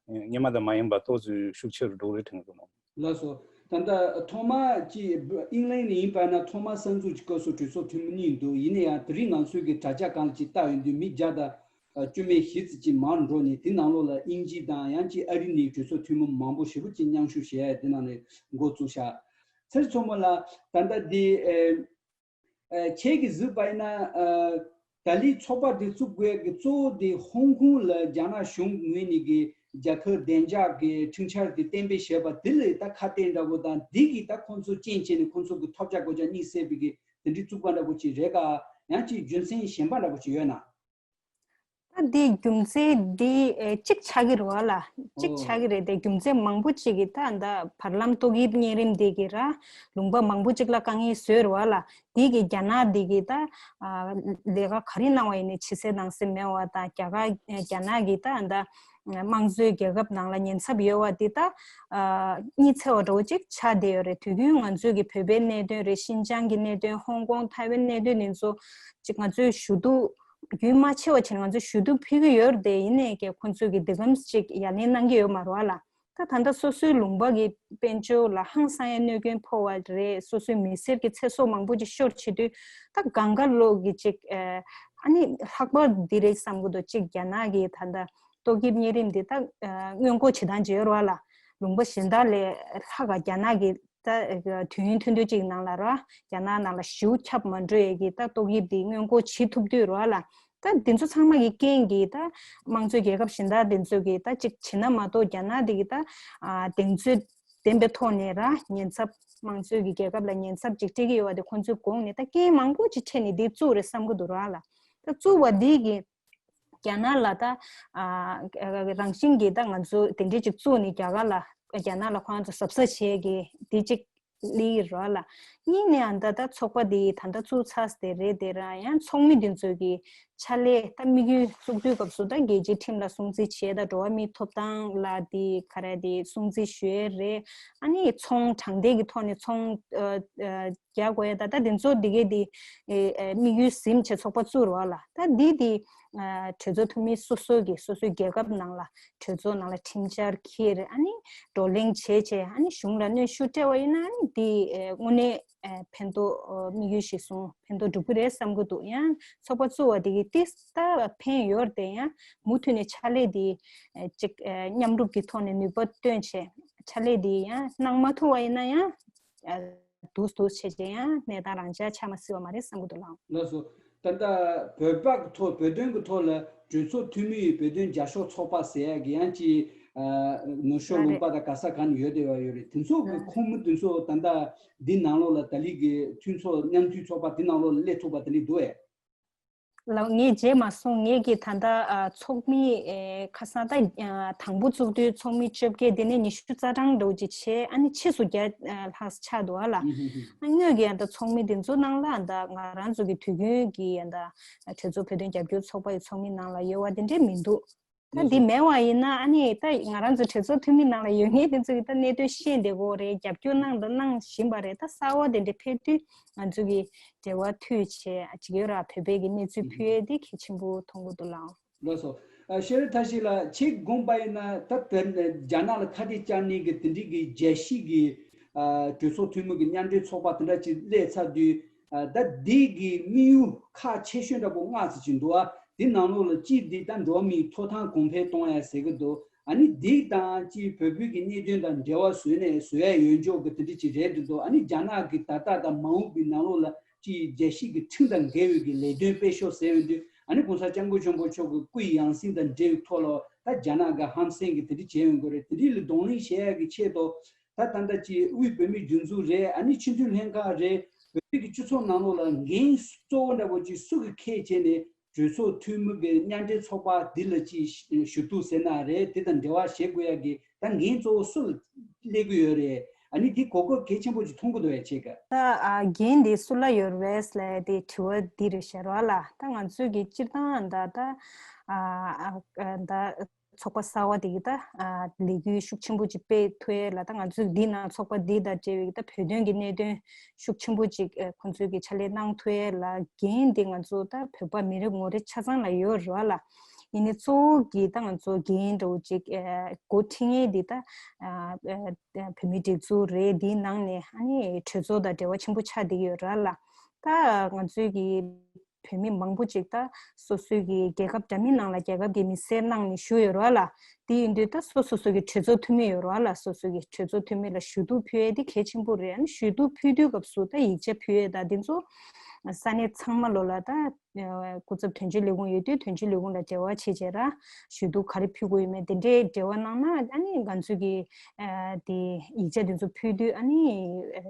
སྔོན་མ་དང་མ་ཡིན་པ་ཏོག་ཙམ་ཤུགས་ཆེ་རུ་འགྲོ་གི་རེད་དྲན་གི་འདུག་ལགས་སོ། ད་ལྟ་ཐོག་མ་ཅིག་ཨིང་ལན་ནས་ཡིན་པ་ན་ཐོག་མ་གསར་འཛུགས་ཀྱི་སྐབས་སུ་གྲོས་ཚོགས་འཐུས་མི་གཉིས་འདུག་ཡིན་ན་ཡང་དེ་རིང་ང་ཚོའི་གི་དྲ་རྒྱ་སྒང་ལ་ཅིག་བལྟ་ཡོང་དུས་མི་བརྒྱ་དང་བཅུ་མེད་བཞི་ཙམ་ཅིག་མར་འགྲོ་ནས་དེ་ནང་ལོགས་ལ་དབྱིན་ཇི་དང་ཡང་ཅིག་ཨ་རི་ནས་གྲོས་ཚོགས་འཐུས་མི་མང་པོ་ཞེ་པོ་ཅིག་མཉམ་ཞུགས་བྱས་དེ་ནང་ནས་འགོ་བཙུགས་ཤག་ཚེ་རིང་མཚོ་མོ་ལགས་ད་ལྟ་འདི་ཨེ། ཨ་ཁྱེད་ཀྱིས་གཟིགས་པ་ཡིན་ན་ཨ་ད་ལི་ཚོགས་པ་འདི་བཙུགས་དགོས་ཀྱི་གཙོ་བོ་དེ་ཧོང་ཀོང་ལ་རྒྱ་ནག་གཞུང་ངོས་ནས་ཀྱི་རྒྱལ་ཁབ་བདེ་འཇགས་ཀྱི་ཁྲིམས་འཆར་དེ་གཏན་འབེབས་བྱས་པ་དེ་ལ་ད་ཁ་གཏད་འདྲ་པོ་དང་འདི་གིས་ད་ཁོང་ཚོ་རྐྱེན་བྱས་ནས་ཁོང་ཚོ་གི་ཐོབ་བྱ་དགོས་བྱ་གཉིད་སད་པའི་གི་དེ་འདྲའི་བཙུགས་པ་འདྲ་པོ་ཅིག་རེད་ག་ཡང་ཅིག་རྒྱུ་མཚན་གཞན་པ་འདྲ་པོ་ཅིག་ཡོད་ན། ད་འདི་རྒྱུ་མཚན་འདི་ཨེ་གཅིག་ཆགས་ཀྱི་རེད་བ་ལ། གཅིག་ཆགས་ཀྱི་རེད་དེ་རྒྱུ་མཚན་མང་པོ་ཅིག་གིས་ད་ད་བར་ལམ་ཏོག་དབྱིབས་གཉན་རིམས་འདི་གིས་ར་ལུང་པ་མང་པོ་ཅིག་ལ་དཀའ་ངལ་བཟོས་རེད་བ་ལ། འདི་གིས་རྒྱ་ནག་འདི་གིས་ད་ཨ་ལས་ཀ་ག་རེ་གནང་བ་ཡིན་ནའི་ཕྱི་གསལ་ནང་གསལ་མེད་བ་དང་རྒྱ་གར་རྒྱ་ནག་གིས་ད་ད་དམངས་གཙོའི་རྒྱལ་ཁབ་ནང་ལ་ཉེན་ཚབས་ཡོད་བ་འདི་ད་ཨ་གཉིད་ཚད་པ་འདྲ་བོ་ཅིག་ཆགས་བསྡད་ཡོད་རེད། དུས་རྒྱུན་ང་ཚོའི་གི་བོད་པའི་གནད་དོན་རེད། ཤིན་ཅང་གི་གནད་དོན། ཧོང་ཀོང་ཐའེ་ཝན་གནད་དོན་འདི་ཚོ་ཅིག་ང་ཚོའི་ཞུ་གཏུག་རྒྱུན་མ་ཆད་པ་བྱས་ནས་ང་ཚོས་ཞུ་གཏུག་ཕུལ་གྱི་ཡོད་རེད་དེ། ཡིན་ནའི་ཀྱང་ཁོང་ཚོས་ཀྱི་འདི་གམ་ཅིག་ཡ་ལན་གནང་གི་ཡོད་མ་རེད་བ་ལ། ད་ད་ལྟ་སོ་སོའི་ལུང་པ་གི་དཔལ་འབྱོར་ལ་ཧང་སང་ཡ་གནོད་སྐྱོན་ཕོག་པ་རེད། སོ་སོའི་མི་སེར་གྱི་ཚེ་སྲོག་མང་པོ་ཅིག་ཤོར་བྱེད་དུས་ད་གང་ག་ལོག་གི་ཅིག་ཨ་ནི་ལྷག་པར་འདི་རེད་བསམ་གི་འདུག་ཅིག་རྒྱ་ནག་གི་ད་ལྟ་ཏོག་དབྱིབས་གཉན་རིམས་འདི་ད་སྔོན་འགོག་བྱེད་སྟངས་ཅིག་ཡོད་རེད་བ་ལ། ལུང་པ་གཞན་དག་ལས་ལྷག་ག་རྒྱ་ནག་གི་ད་དུས་ཡུན་ཐུང་ཐུང་ཅིག་ནང་ལ་ར་རྒྱ་ནག་ནང་ལ་ཞེ་པོ་ཁྱབ་མ་འགྲོ་ཡས་ཀྱི་ད་ཏོག་དབྱིབས་འདི་སྔོན་འགོག་བྱེད་ཐུབ་དུས་ར་ལ། ད་འདི་ཚོ་ཚང་མ་གི་རྐྱེན་གྱིས་ད་དམངས་གཙོའི་རྒྱལ་ཁབ་གཞན་དག་འདི་ཚོ་གིས་ད་ཅིག་བྱེད་ན་མ་གཏོགས་རྒྱ་ནག་འདི་གི་ད་ཨ་གདེང་ཚོད་ལྡན་པའི་ཐོག་ནས་ར་ཉེན་ཚབས་དམངས་གཙོའི་གི་རྒྱལ་ཁབ་ལ་ཉེན་ཚབས་ཅིག་སྤྲད་ཀྱི་ཡོད་པ་དེ་ཁོང་ཚོའི་དགོངས་ནས་ད་རྐྱེན་མང་པོ་ཅིག་འཕྲད་ནས་འདི་བཙུགས་རེད་བསམ་གི་འདུག་ར་ལ། ད་བཙུགས་པ་འདི་གི་རྒྱ་ནག་ལ་ད་ཨ་རང་བཞིན་གྱིས་ད་ང་ཚོ་དེ་འདྲས་ཅིག་བཙུགས་ནས་རྒྱ་གར་ལ་རྒྱ་ནག་ལ་ཁོ་རང་ཚོ་གཟབ་གཟབ་བྱེད་ཀྱི་དེ་ཅིག་ལི་ར་ལ། གཉིས་ནས་ཨ་ད་ད་ཚོགས་པ་འདི་ད་ད་བཙུགས་ཚར་དེ་རེད་དེ་ར་ཡང་ཚོགས་མི་འདི་ཚོ་གི་ཕྱག་ལས་ད་དམིགས་ཡུལ་བཙུགས་དུས་སྐབས་སུ་ད་རྒྱལ་སྤྱིའི་ཁྲིམས་ལ་སྲུང་བརྩི་བྱས་ད་འགྲོ་བ་མིའི་ཐོབ་ཐང་ལ་དེ་ག་རེ་དེ་སྲུང་བརྩི་ཞུ་ཡས་རེད། ཨ་ནི་ཚོང་དྲང་བདེན་གྱི་ཐོག་ནས་ཚོང་ཨ་ཨ་རྒྱག་དགོས་ཡ་ད་ད་དེ་ཚོ་འདི་གའི་དེ་ཨེ་ཨེ་དམིགས་ཡུལ་ཟིན་བྱས་ཚོགས་པ་བཙུགས་རོགས་ལ། ད་འདི་དེ་ཨ་གྲོས་ཚོགས་འཐུས་མི་སོ་སོ་གི་སོ་སོའི་རྒྱལ་ཁབ་ནང་ལ་གྲོས་ཚོགས་ནང་ལ་ཁྲིམས་འཆར་འཁྱེར་ཨ་ནི་བགྲོ་གླེང་བྱས་བྱས་ཨ་ནི་གཞུང་ལ་གནོན་ཤུགས་སྤྲད་པ་ཡིན་ན་ཨ་ནི་འདི་ཨེ་དངོས་གནས་ཨེ་ཕན་ཐོགས་ཨ་དམིགས་ཡུལ་གཞིར་བཟུང་ཕན་ཐོགས་འགྲུབ་ཀྱི་རེད་བསམ་གྱི་འདུག་ཡང་ཚོགས་པ་བཙུགས་པ་དེ་གི་ཏིས་ད་ཕན་ཡོད་རེད་དེ་ཡང་མུ་མཐུད་ནས་ཕྱག་ལས་དེ་ཨེ་ཅིག་ཨེ་མཉམ་རུབ་ཀྱི་ཐོག་ནས་ནུས་པ་བཏོན་བྱས་ཕྱག་ལས་དེ་ཡང་གནང་མ་ཐུབ་པ་ཡིན་ན་ཡང་། ཨ་འདུག་འདུག་བྱས་བྱས་ཡང་གནས་སྟངས་རང་འཇགས་ཆགས་མ་སྲིད་པ་མ་རེད་བསམ་གྱི་འདུག་ལགས། ལགས་སོ། ད་ལྟ་བོད་པ་གི་ཐོག་བོད་དོན་གྱི་ཐོག་ལ་གྲོས་ཚོགས་འཐུས་མི་ཡིས་བོད་དོན་རྒྱབ་སྐྱོར་ཚོགས་པ་ཟེར་ཡག་གི་ཡང་ཅིག་ཨ་ནུབ་ཕྱོགས་ལུང་པ་དང་ག་ས་ག་ནས་ཡོད་བསྡད་པ་ཡོད་རེད། དེ་ཚོ་གི་ཁོངས་མི་དེ་ཚོ་ད་ལྟ་འདི་ནང་ལོགས་ལ་ད་ལི་གི་མཐུན་ཚོགས་མཉམ་མཐུན་ཚོགས་པ་འདི་ནང་ལོགས་ལ་སླེབས་ཐུབ་པ་དེ་འདྲ་འདུག་ཨེ། ལགས། ངས་མཇལ་མ་སོང་། ངས་ཀྱི་ད་ལྟ་ཨ་ཚོགས་མི་ཨེ་ཁ་སང་ད་ཨ་དང་པོ་བཙུགས་དུས་ཚོགས་མི་བཅོ་བརྒྱད། དེ་ནས་ཉི་ཤུ་རྩ་གྲངས་འདྲ་བོ་ཅིག་བྱས། ཨ་ནི་ཕྱིས་སུ་བརྒྱ་ཨ་ལྷག་ཆགས་འདུག་ཨ་ལ། ཨ་དངོས་ཀྱི་ཨ་ད་ཚོགས་མི་དེ་ཚོ་ནང་ལ་ཨ་ད་ང་རང་ཚོ་གི་དུས་རྒྱུན་གྱི་ཨ་ད་གྲོས་ཚོགས་བོད་དོན་རྒྱབ་སྐྱོར་ཚོགས་པ་ཡི་ཚོགས་མི་ནང་ལ་ཡོད་པ་དེ་འདྲས་མི་འདུག་ད་འདི་མེད་པ་ཡིན་ན་ཨ་ནི་ད་ང་རང་ཚོ་གྲོས་ཚོགས་འཐུས་མི་ནང་ལ་ཡོད་མཁན་དེ་ཚོ་གི་ད་གནད་དོན་ཤེས་བསྡད་ཀྱི་ཡོད་རེད། རྒྱབ་སྐྱོར་གནང་དང་གནང་བཞིན་པ་རེད། ད་གསར་པ་དེ་འདྲས་ཕེབས་དུས་ང་ཚོ་གི་འབྲེལ་བ་མཐུད་བྱས། ཨ་ཅིག་ཡོད་ར། བོད་པའི་གི་གནས་ཚུལ་ཕུལ་ཡས་དེ་གལ་ཆེན་པོ་མཐོང་གི་འདུག་ལགས། ལགས་སོ། ཨ་ཤེས་རིག་མཐར་ཕྱིན་ལགས། ཁྱེད་དགོངས་པ་ཡིན་ན་ད་ལྟ་རྒྱ་ནག་ལ་ཁ་གཏད་བཅག་ནས་གི་དེ་འདྲའི་གི་རྒྱལ་སྤྱི་གི་ཨ་གྲོས་ཚོགས་འཐུས་མི་གི་མཉམ་འབྲེལ་ཚོགས་པ་དེ་འདྲ་ཅིག་སླེབས་ཚར་དུས། ཨ་ད་འདི་གི་དམིགས་ཡུལ་ཁག་ཆེ་ཤོས་འདྲ་པོ་ལྔ་ཙམ་ཅིག་འདུག་ཨ་དེ་ནང་ལོགས་ལ་གཅིག་འདི་ད་འགྲོ་བ་མིའི་ཐོབ་ཐང་གོང་འཕེལ་གཏོང་ཡ་ཟེར་གི་འདུག་ཨ་ནི་འདི་དང་གཅིག་བོད་པའི་གི་གནད་དོན་དང་འབྲེལ་བ་བཟོས་ནས་བཟོ་ཡ་ཡོད་འཇོག་གི་དེ་འདྲ་ཅིག་རེད་འདུག་ཨ་ནི་རྒྱ་ནག་གི་ད་ལྟ་དང་མ་འོངས་པའི་ནང་ལོགས་ལ་གཅིག་རྒྱལ་སྤྱི་གི་ཁྲིམས་དང་འགལ་བའི་གི་ལས་དོན་སྤེལ་ཤོག་ཟེར་ཡོང་དུས། ཨ་ནི་༸གོང་ས་༸སྐྱབས་མགོན་ཆེན་པོ་མཆོག་གི་སྐུའི་ཡང་སྲིད་དང་འབྲེལ་བའི་ཐོག་ལ་ད་རྒྱ་ནག་གི་ཧམ་སེམས་ཀྱི་དེ་འདྲ་བྱས་ཡོང་གི་རེད། དེ་འདྲ་ལ་གདོང་ལེན་བྱེད་ཡ་གི་ཆེད་དུ་ད་ད་ལྟ་ཅིག་དབུས་བོད་མིའི་སྒྲིག་འཛུགས་རེད། ཨ་ནི་སྤྱི་འཐུས་ལྷན་ཁང་རེད། བོད་པའི་གི་སྤྱི་ཚོགས་ནང་ལོགས་ལ་འགན་གཙོ་བོ་འདྲ་པོ་ཅིག་སུ་གིས་འཁྱེར་བྱས་ནས་གྲོས་ཚོགས་འཐུས་མི་གི་མཉམ་འབྲེལ་ཚོགས་པ་འདི་ལ་ཅིག་ཞུ་གཏུག་ཟེར་ན་རེད། དེ་དང་འབྲེལ་བ་བྱེད་དགོས་ཡ་གི་ད་འགན་གཙོ་བོ་སུ་ལ་སླེབས་ཀྱི་ཡོད་རེད། ཨ་ནི་འདི་གོ་སྐབས་གལ་ཆེན་པོ་ཅིག་མཐོང་གི་འདུག་ཡ་ཁྱེད་ཀ། ད་ཨ་འགན་འདི་སུ་ལ་ཡོད་རེད་ཟེར་ལབ་ཡ་དེ་དྲི་བ་འདི་རེད་ཤག་ར་ལགས། ད་ང་ཚོས་ཀྱི་སྤྱིར་བཏང་ད་ད་ཨ་ཨ་ད་ཚོགས་པ་གསར་པ་དེ་གི་ད་ཨ་ལས་འགུལ་ཤུགས་ཆེན་པོ་ཅིག་སྤེལ་ཐུབ་ཡ་ལ། ད་ང་ཚོས་འདི་ནང་ཚོགས་པ་འདི་དང་འབྲེལ་བའི་ད་བོད་དོན་གྱི་གནད་དོན་ཤུགས་ཆེན་པོ་ཅིག་ཨ་ཁོང་ཚོས་ཀྱི་ཕྱག་ལས་གནང་ཐུབ་ཡ་ལ་འགན་འདི་ང་ཚོ་ད་བོད་པ་མི་རེ་ངོ་རེ་ཆ་ཚང་ལ་ཡོད་རེད་བ་ལགས། ཡིན་ནའི་གཙོ་བོ་གི་ད་ང་ཚོ་འགན་འདྲ་བོ་ཅིག་ཨ་འགོ་ཁྲིད་མཁན་འདི་ད་ཨ་ཨ་བོད་མིའི་སྒྲིག་འཛུགས་རེད། འདིའི་ནང་ནས་ཨ་ནི་གྲོས་ཚོགས་དང་འབྲེལ་བ་ཆེན་པོ་ཆགས་བསྡད་ཀྱི་ཡོད་རེད་ལགས། ད་ང་ཚོའི་གི་བོད་མི་མང་པོ་ཅིག་ད་སོ་སོའི་གི་རྒྱལ་ཁབ་འདྲ་མིན་ནང་ལ་རྒྱལ་ཁབ་ཀྱི་མི་སེར་གནང་ནས་བཞུགས་ཡོད་རེད་ལགས། དེ་ཡིན་དུས་ད་སོ་སོ་སོ་གི་གྲོས་ཚོགས་འཐུས་མི་ཡོད་རེད་ལགས། སོ་སོ་གི་གྲོས་ཚོགས་འཐུས་མི་ལ་ཞུ་གཏུག་ཕུལ་ཡས་དེ་གལ་ཆེན་པོ་རེད། ཨ་ནི་ཞུ་གཏུག་ཕུལ་དུས་སྐབས་སུ་ད་ཡིག་ཆ་ཕུལ་ཡས་ད་འདི་ཚོ་ས་གནས་ཚང་མ་ལོ་ལ་ད་སྐུ་ཚབ་དོན་གཅོད་ལས་ཁུངས་ཡོད་དུས་དོན་གཅོད་ལས་ཁུངས་ལ་འབྲེལ་བ་བྱས་བྱས་ར་ཞུ་གཏུག་ག་རེ་ཕུལ་དགོས་ཡོད་མེད་དེ་འདྲའི་འབྲེལ་བ་གནང་ན། ཨ་ནི་ང་ཚོས་ཀྱི་ཨ་དེ་ཡིག་ཆ་དེ་ཚོ་ཕུལ་དུས་ཨ་ནི་ཨ་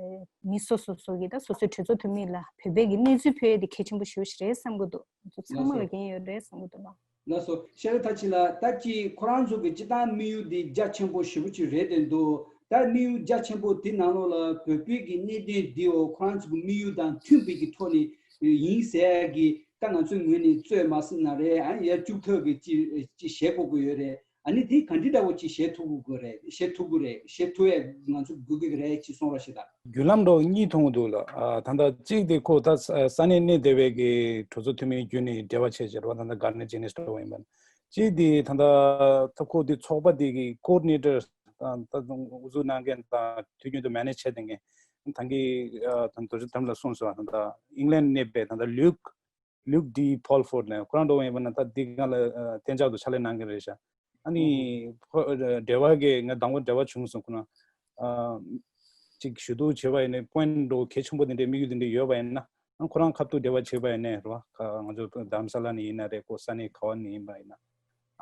མི་སོ་སོ་སོ་གི་ད་སོ་སོའི་གྲོས་ཚོགས་འཐུས་མི་ལ་བོད་པའི་གི་གནས་ཚུལ་ཕུལ་ཡས་དེ་གལ་ཆེན་པོ་ཞེ་པོ་ཞིག་རེད་བསམ་གྱི་འདུག་ང་ཚོ་ཚང་མ་ལ་འགན་ཡོད་རེད་བསམ་གྱི་འདུག་ལགས། ལགས་སོ། ཤེས་རབ་མཐར་ཕྱིན་ལགས། ད་ཅི་ཁོ་རང་ཚོ་གི་སྤྱིར་བཏང་དམིགས་ཡུལ་འདི་རྒྱ་ཆེན་པོ་ཞེ་པོ་ཅིག་རེད་དེ་འདུག་ད་དམིགས་ཡུལ་རྒྱ་ཆེན་པོ་དེ་ནང་ལོགས་ལ་བོད་པའི་གི་གནད་དོན་འདི་འོ་ཁོ་རང་ཚོ་གི་དམིགས་ཡུལ་དང་མཐུན་པའི་གི་ཐོག་ནས་ཡིན་ཟེར་ཡ་གི་ད་ང་ཚོའི་ངོས་ནས་རྩོད་མ་ཟིན་ན་རེད། ཨ་ཡ་བཅུག་ཐབས་གི་ཅི་ཅི་བྱེད་དགོས་ཀྱི་ཡོད་རེད། ཨ་ནི་དེ་ག་འདྲི་འདྲ་བོ་ཅིག་བྱེད་ཐུབ་དགོས་རེད། བྱེད་ཐུབ་དགོས་རེད། བྱེད་ཐུབ་ཡ་ང་ཚོ་དགོས་ཀྱི་རེད་ཅེས་གསུངས་རོགས་ཞེས་དང་། བརྒྱུད་ལམ་འདྲ་བོ་གཉིས་མཐོང་གི་འདུག་ལགས། ཨ་ད་ལྟ་གཅིག་དེ་ཁོ་ད་ས་ས་གནས་གནས་བསྡད་པའི་གི་གྲོས་ཚོགས་འཐུས་མི་བརྒྱུད་ནས་འབྲེལ་བ་བྱས་བྱས་རོགས་ད་ལྟ་ག་ནས་ཇེ་ནེ་སི་འདྲ་བོ་ཡིན་པ་ན། གཅིག་དེ་ད་ལྟ་ད་ཁོ་དེ་ཚོགས་པ་དེ་གི་ཀོ་ཌི་ནེ་ཊར་དང་ད་དབུ་འཛུགས་གནང་མཁན་དང་དུས་རྒྱུན་དུ་མེ་ནེ་ཇི་བྱས་བསྡད་མཁན་ད་གིན་ཨ་ད་རྡོ་རྗེ་དམ་ལ་གསུངས་སོང་། ད་ལྟ་ཨིང་ལན་གནས་པའི་ད་ལྟ་ལུག་ལུག་ཌི་ཕོལ་ཕོར་ནས་ཁོ་རང་འགྲོ་བ་ཡིན་པ་ན་ད་འདི་སྒང་ལ་ཨ་གཏན་འཇགས་སུ་ཕྱག་ལས་གནང་གི་རེད་ཤག་ཨ་ནི་ཁོ་འབྲེལ་བ་གི་ང་དང་པོ་འབྲེལ་བ་བྱུང་སོང་། ཁོ་ན་ཨ་ཅིག་ཞུ་གཏུག་བྱེད་པ་ཡིན་ནའི་པོ་ཡིན་ཊི་འདྲ་བོ་གལ་ཆེན་པོ་དེ་འདྲའི་དམིགས་ཡུལ་དེ་འདྲའི་ཡོད་པ་ཡིན་ན་ཨ་ཁོ་རང་ཁ་ཐུག་འབྲེལ་བ་བྱེད་པ་ཡིན་ནའི་རེད་བ། ང་ཚོ་རྡ་རམ་ས་ལ་ནས་ཡིན་ན་རེད། ཁོ་ས་གནས་ག་བ་ནས་ཡིན་པ་ཡིན་ན་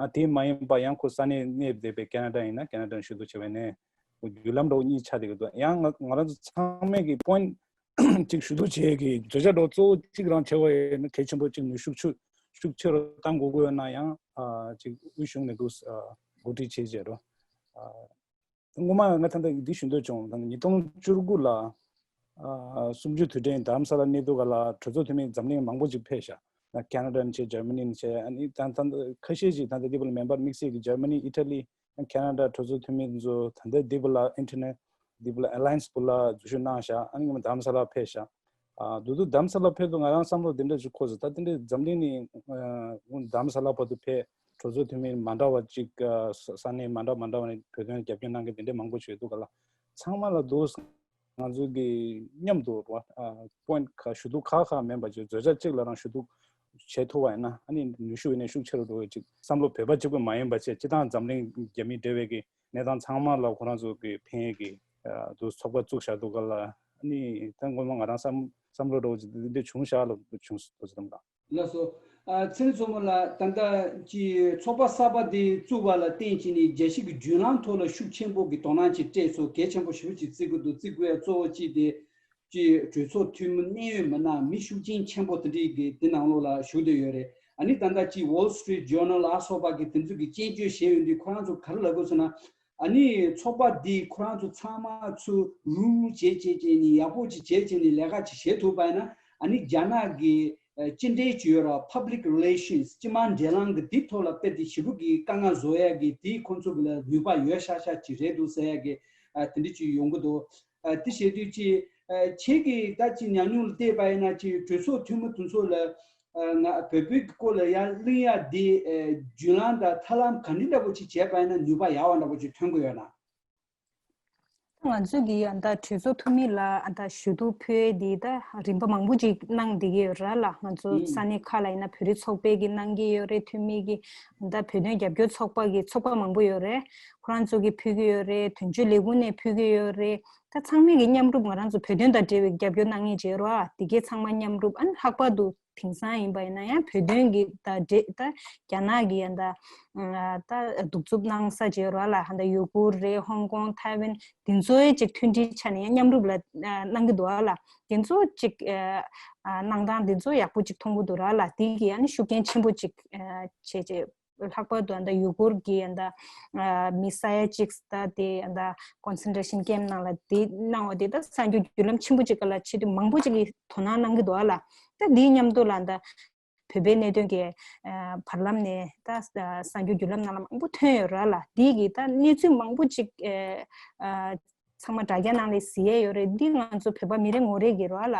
ཨ་དེ་མ་ཡིན་པ་ཡང་ཁོ་ས་གནས་གནས་བསྡད་པའི་ཁེ་ན་ཌ་ཡིན་ན་ཁེ་ན་ཌ་ནས་ཞུ་གཏུག་བྱེད་པ་ཡིན་ནའི་ཁོ་བརྒྱུད་ལམ་འདྲ་བོ་གཉིས་ཆགས་བསྡད་ཀྱི་འདུག་ཡང་ང་ང་རང་ཚོ་ཚང་མས་ཀྱི་པོ་ཡིན་ཊི་གཅིག་ཞུ་གཏུག་བྱེད་ཀྱི་བརྗོད་བྱ་འདྲ་བོ་གཙོ་བོ་གཅིག་རང་བྱེད་པ་ཡིན་ན་གལ་ཆེན་པོ་གཅིག་ནུས་ཤུགས་ཆུ་ཤུགས་ཆེ་རུ་གཏང་དགོས་ཀྱི་ཡོད་ན་ཡང་ཨ་གཅིག་དབུས་གཞུང་ནས་འདུག་ཨ་འགོ་ཁྲིད་བྱེད་བྱས་རོ། ཨ་སྔོན་མ་ང་ད་ལྟ་འདི་ཞུ་འདོད་བྱུང་། ད་ཉིས་སྟོང་བཅུ་དགུ་ལ་ཨ་གསུམ་བཅུའི་དུས་དྲན་རྡ་རམ་ས་ལ་གནས་སྡོད་སྒང་ལ་གྲོས་ཚོགས་འཐུས་མི་འཛམ་གླིང་མང་པོ་ཅིག་ཕེབས་ཤག་ད་ཁེ་ན་ཌ་ནས་བྱས། འཇར་མ་ནི་ནས་བྱས། ཨ་ནི་ད་ད་ཁ་ཤས་ཅིག་ད་ལྟ་འདི་བར་མེམ་བར་དམིགས་བསལ་གྱི་འཇར་མ་ནི། ཨི་ཊ་ལི། ཁེ་ན་ཌ་གྲོས་ཚོགས་འཐུས་མི་ཚོ་ད་ལྟ་འདི་བ་ལ་ཨིན་ཊར་ནེཊ་འདི་བ་ལ་ཨེ་ལ་ཡན་སི་བ་ལ་འཛུལ་ཞུགས་གནང་ཤག་ཨ་ནི་ངས་རྡ་རམ་ས་ལ་ཕེབས་ཤག་ཨ་དུས་དུ་རྡ་རམ་ས་ལ་ཕེབས་དུས་ང་རང་བསམ་བློ་འདི་འདྲ་ཞིག་འཁོར་སོང་། ད་དེ་འདྲའི་འཛམ་གླིང་ནས་ཨ་རྡ་རམ་ས་ལ་བར་དུ་ཕེབས། གྲོས་ཚོགས་འཐུས་མི་མ་འདྲ་བ་ཅིག་ཨ་ས་ས་གནས་མ་འདྲ་མ་འདྲ་བ་ནས་བོད་དོན་རྒྱབ་སྐྱོར་གནང་མཁན་དེ་འདྲའི་མང་པོ་ཞིག་ཡོད་འདུག་ག་ལ། ཚང་མ་ལ་འདུག་ང་ཚོ་གི་མཉམ་དུ་ར་ཨ་པོ་ཡིན་ཊི་ཁག་ཞུ་གཏུག་ཁག་ཁག་མིན་པ་ཅིག་བརྗོད་བྱ་གཅིག་ལ་རང་ཞུ་གཏུག་བྱེད་ཐུབ་པ་ཡིན་ན་ཨ་ནི་ནུས་ཤུགས་ཡིན་ནའི་ཤུགས་ཆེ་རུ་འགྲོ་བའི་ཅིག་བསམ་བློ་བོད་པ་གཅིག་པུ་མ་ཡིན་པ་བྱས་སྤྱི་བཏང་འཛམ་གླིང་རྒྱ་མིའི་འབྲེལ་བའི་གི་གནས་སྟངས་ཚང་མ་ལ་ཁོ་རང་ཚོ་གི་ཕན་གི་ཨ་དུ་ཚོགས་པ་བཙུགས་བཞག་འདུག་ག་ལ། ཨ་ནི་ད་སྔོན་མ་ང་རང་བསམ་བསམ་བློ་འདྲ་བོ་ཅིག་འདི་འདྲ་བྱུང་བཞག་ལ་བྱུང་སོང་ཟེར་དང་། ལགས་སོ། ཨ་ཚེ་རིང་མཚོ་མོ་ལགས། ད་ལྟ་ཀྱི་ཚོགས་པ་གསར་པ་འདི་བཙུགས་པ་ལ་བརྟེན་བྱས་ནས་རྒྱལ་སྤྱི་གི་བརྒྱུད་ལམ་ཐོག་ལ་ཤུགས་ཆེན་པོ་གི་དོ་སྣང་ཅིག་སྤྲད་སོང་། གལ་ཆེན་པོ་ཞེ་པོ་ཅིག་བརྩི་གི་འདུག་བརྩི་དགོས་ཡ་གཙོ་བོ་གཅིག་དེ་ ཅིག་གྲོས་ཚོགས་འཐུས་མི་གནད་ཡོད་མི་སྣ་མི་ཤུགས་རྐྱེན་ཆེན་པོ་དེ་འདྲའི་གི་དེ་ནང་ལོགས་ལ་ཞུགས་བསྡད་ཡོད་རེད། ཨ་ནི་ད་ལྟ་ཅིག་Wall Street Journal་ལ་སོགས་པ་གི་དེ་ཚོ་གི་སྐྱོན་བརྗོད་བྱས་ཡོང་དུས་ཁོ་རང་ཚོ་ག་རེ་ལབ་དགོས་ཟེར་ན། ཨ་ནི་ཚོགས་པ་འདིས་ཁོ་རང་ཚོ་ཚང་མ་ཚུར་རུག་རུག་བྱས་བྱས་བྱས་ནས་ཡག་པོ་ཅིག་བྱས་བྱས་ནས་ལས་ཀ་ཅིག་བྱེད་ཐུབ་པ་ཡིན་ན། ཨ་ནི་རྒྱ་ནག་གི་ཨ་ཅི་འདྲའི་ཅིག་ཡོད་ར། Public Relations། སྤྱི་དམངས་འབྲེལ་ལམ་གི་འདི་ཐོག་ལ་དཔེ་དེ་ཞེ་པོ་གི་དཀའ་ངལ་བཟོ་ཡ་གི་དེ་ཁོང་ཚོ་གི་ལ་ནུས་པ་ཡོད་ཤག་ཤག་ཅིག་རེད་འདུག་ཟེར་ཡ་གི་ཨ་དེ་འདྲ་ཅིག་ཡོང་གི་འདུག་ཨ་དེ་བྱེད་དུས་ཅིག་ཨ་ཁྱེད་ཀྱིས་ད་ཅིག་ཉམས་མྱོང་ལ་བལྟས་པ་ཡིན་ན། ཅིག་གྲོས་ཚོགས་འཐུས་མི་དེ་ཚོ་ལ་ཨ་ང་བོད་པའི་སྐོར་ལ་ཡར་གླེང་ཡ་དེ་ཨ་བརྒྱུད་ལམ་དང་ཐབས་ལམ་ག་འདྲ་འདྲ་པོ་ཅིག་བྱས་པ་ཡིན་ན་ནུས་པ་ཡག་པ་འདྲ་པོ་ཅིག་ཐོན་གི་ཡོད་ན། ང་ཚོས་ཀྱི་ཨ་ད་གྲོས་ཚོགས་འཐུས་མི་ལ་ཨ་ད་ཞུ་གཏུག་ཕུལ་ཡས་དེ་ད་རིམ་པ་མང་པོ་ཅིག་གནང་བསྡད་ཀྱི་ཡོད་ར་ལ། ང་ཚོ་ཨུ། ས་གནས་ཁག་ལ་ཡིན་ན་བོད་རིགས་ཚོགས་པས་ཀྱི་གནང་གི་ཡོད་རེད། འཐུས་མི་གི་ཨ་ད་བོད་དོན་རྒྱབ་སྐྱོར་ཚོགས་པ་གི་ཚོགས་པ་མང་པོ་ཡོད་རེད། ཁོ་རང་ཚོ་གི་ཕུལ་གྱི་ཡོད་རེད། དོན་གཅོད་ལས་ཁུངས་ནས་ཕུལ་གྱི་ཡོད་རེད། ད་ཚང་མས་ཀྱི་མཉམ་རུབ་ང་རང་ཚོ་བོད་དོན་དང་འབྲེལ་བའི་རྒྱབ་སྐྱོར་གནང་མཁན་ཅིག་ཡོད་ར། དེ་གས་ཚང་མ་མཉམ་རུབ། ཨ་ནི་ལྷག་པར་དུ་དེང་སང་ཡིན་པ་ཡིན་ན་ཡང་བོད་དོན་གྱི་ད་འདྲེ་ད་རྒྱ་ནག་གི་ཡང་ད་ད་གདུག་རྩུབ་གནང་ས་བྱས་ར་ལ། ཧ་ད་ཡུ་གུར་རེད། ཧོང་ཀོང་། ཐའེ་ཝན། དེ་ཚོའི་ཅིག་མཐུན་སྒྲིལ་ཆ་ནས་ཡང་མཉམ་རུབ་ལ་གནང་གི་འདུག་ཨ་ལ། དེ་ཚོ་ཅིག་གནང་སྟངས་དེ་ཚོ་ཡག་པོ་ཅིག་མཐོང་གི་འདུག་ར་ལ། དེ་གི་ཨ་ནི་ཤུགས་རྐྱེན་ཆེན་པོ་ཅིག་བྱས་བྱས། ལྷག་པར་དུ་ཨ་ད་ཡུ་གུར་གྱི་ཨ་ད་མི་ས་ཡ་གཅིག་ད་དེ་ཨ་ད་concentration camp་ནང་ལ་དེ་གནང་བ་དེ་ད་གསར་འགྱུར་བརྒྱུད་ལམ་ཆེན་པོ་ཅིག་ག་ལ་ཆེད་དུ་མང་པོ་ཅིག་གིས་དོ་སྣང་གནང་གི་འདུག་ཨ་ལ། ད་དེའི་མཉམ་དུ་ལ་ད་བོད་པའི་གནད་དོན་གྱི་བར་ལམ་ནས་ད་གསར་འགྱུར་བརྒྱུད་ལམ་ནང་ལ་མང་པོ་ཐོན་ཡོད་ར་ལ། དེ་གི་ད་གནས་ཚུལ་མང་པོ་ཅིག་ཚང་མ་དྲ་རྒྱ་ནང་ལས་གཟིགས་ཡས་ཡོད་རེད། འདི་ང་ཚོ་བོད་པ་མི་རེ་ངོ་རེ་གི་ར་ལ་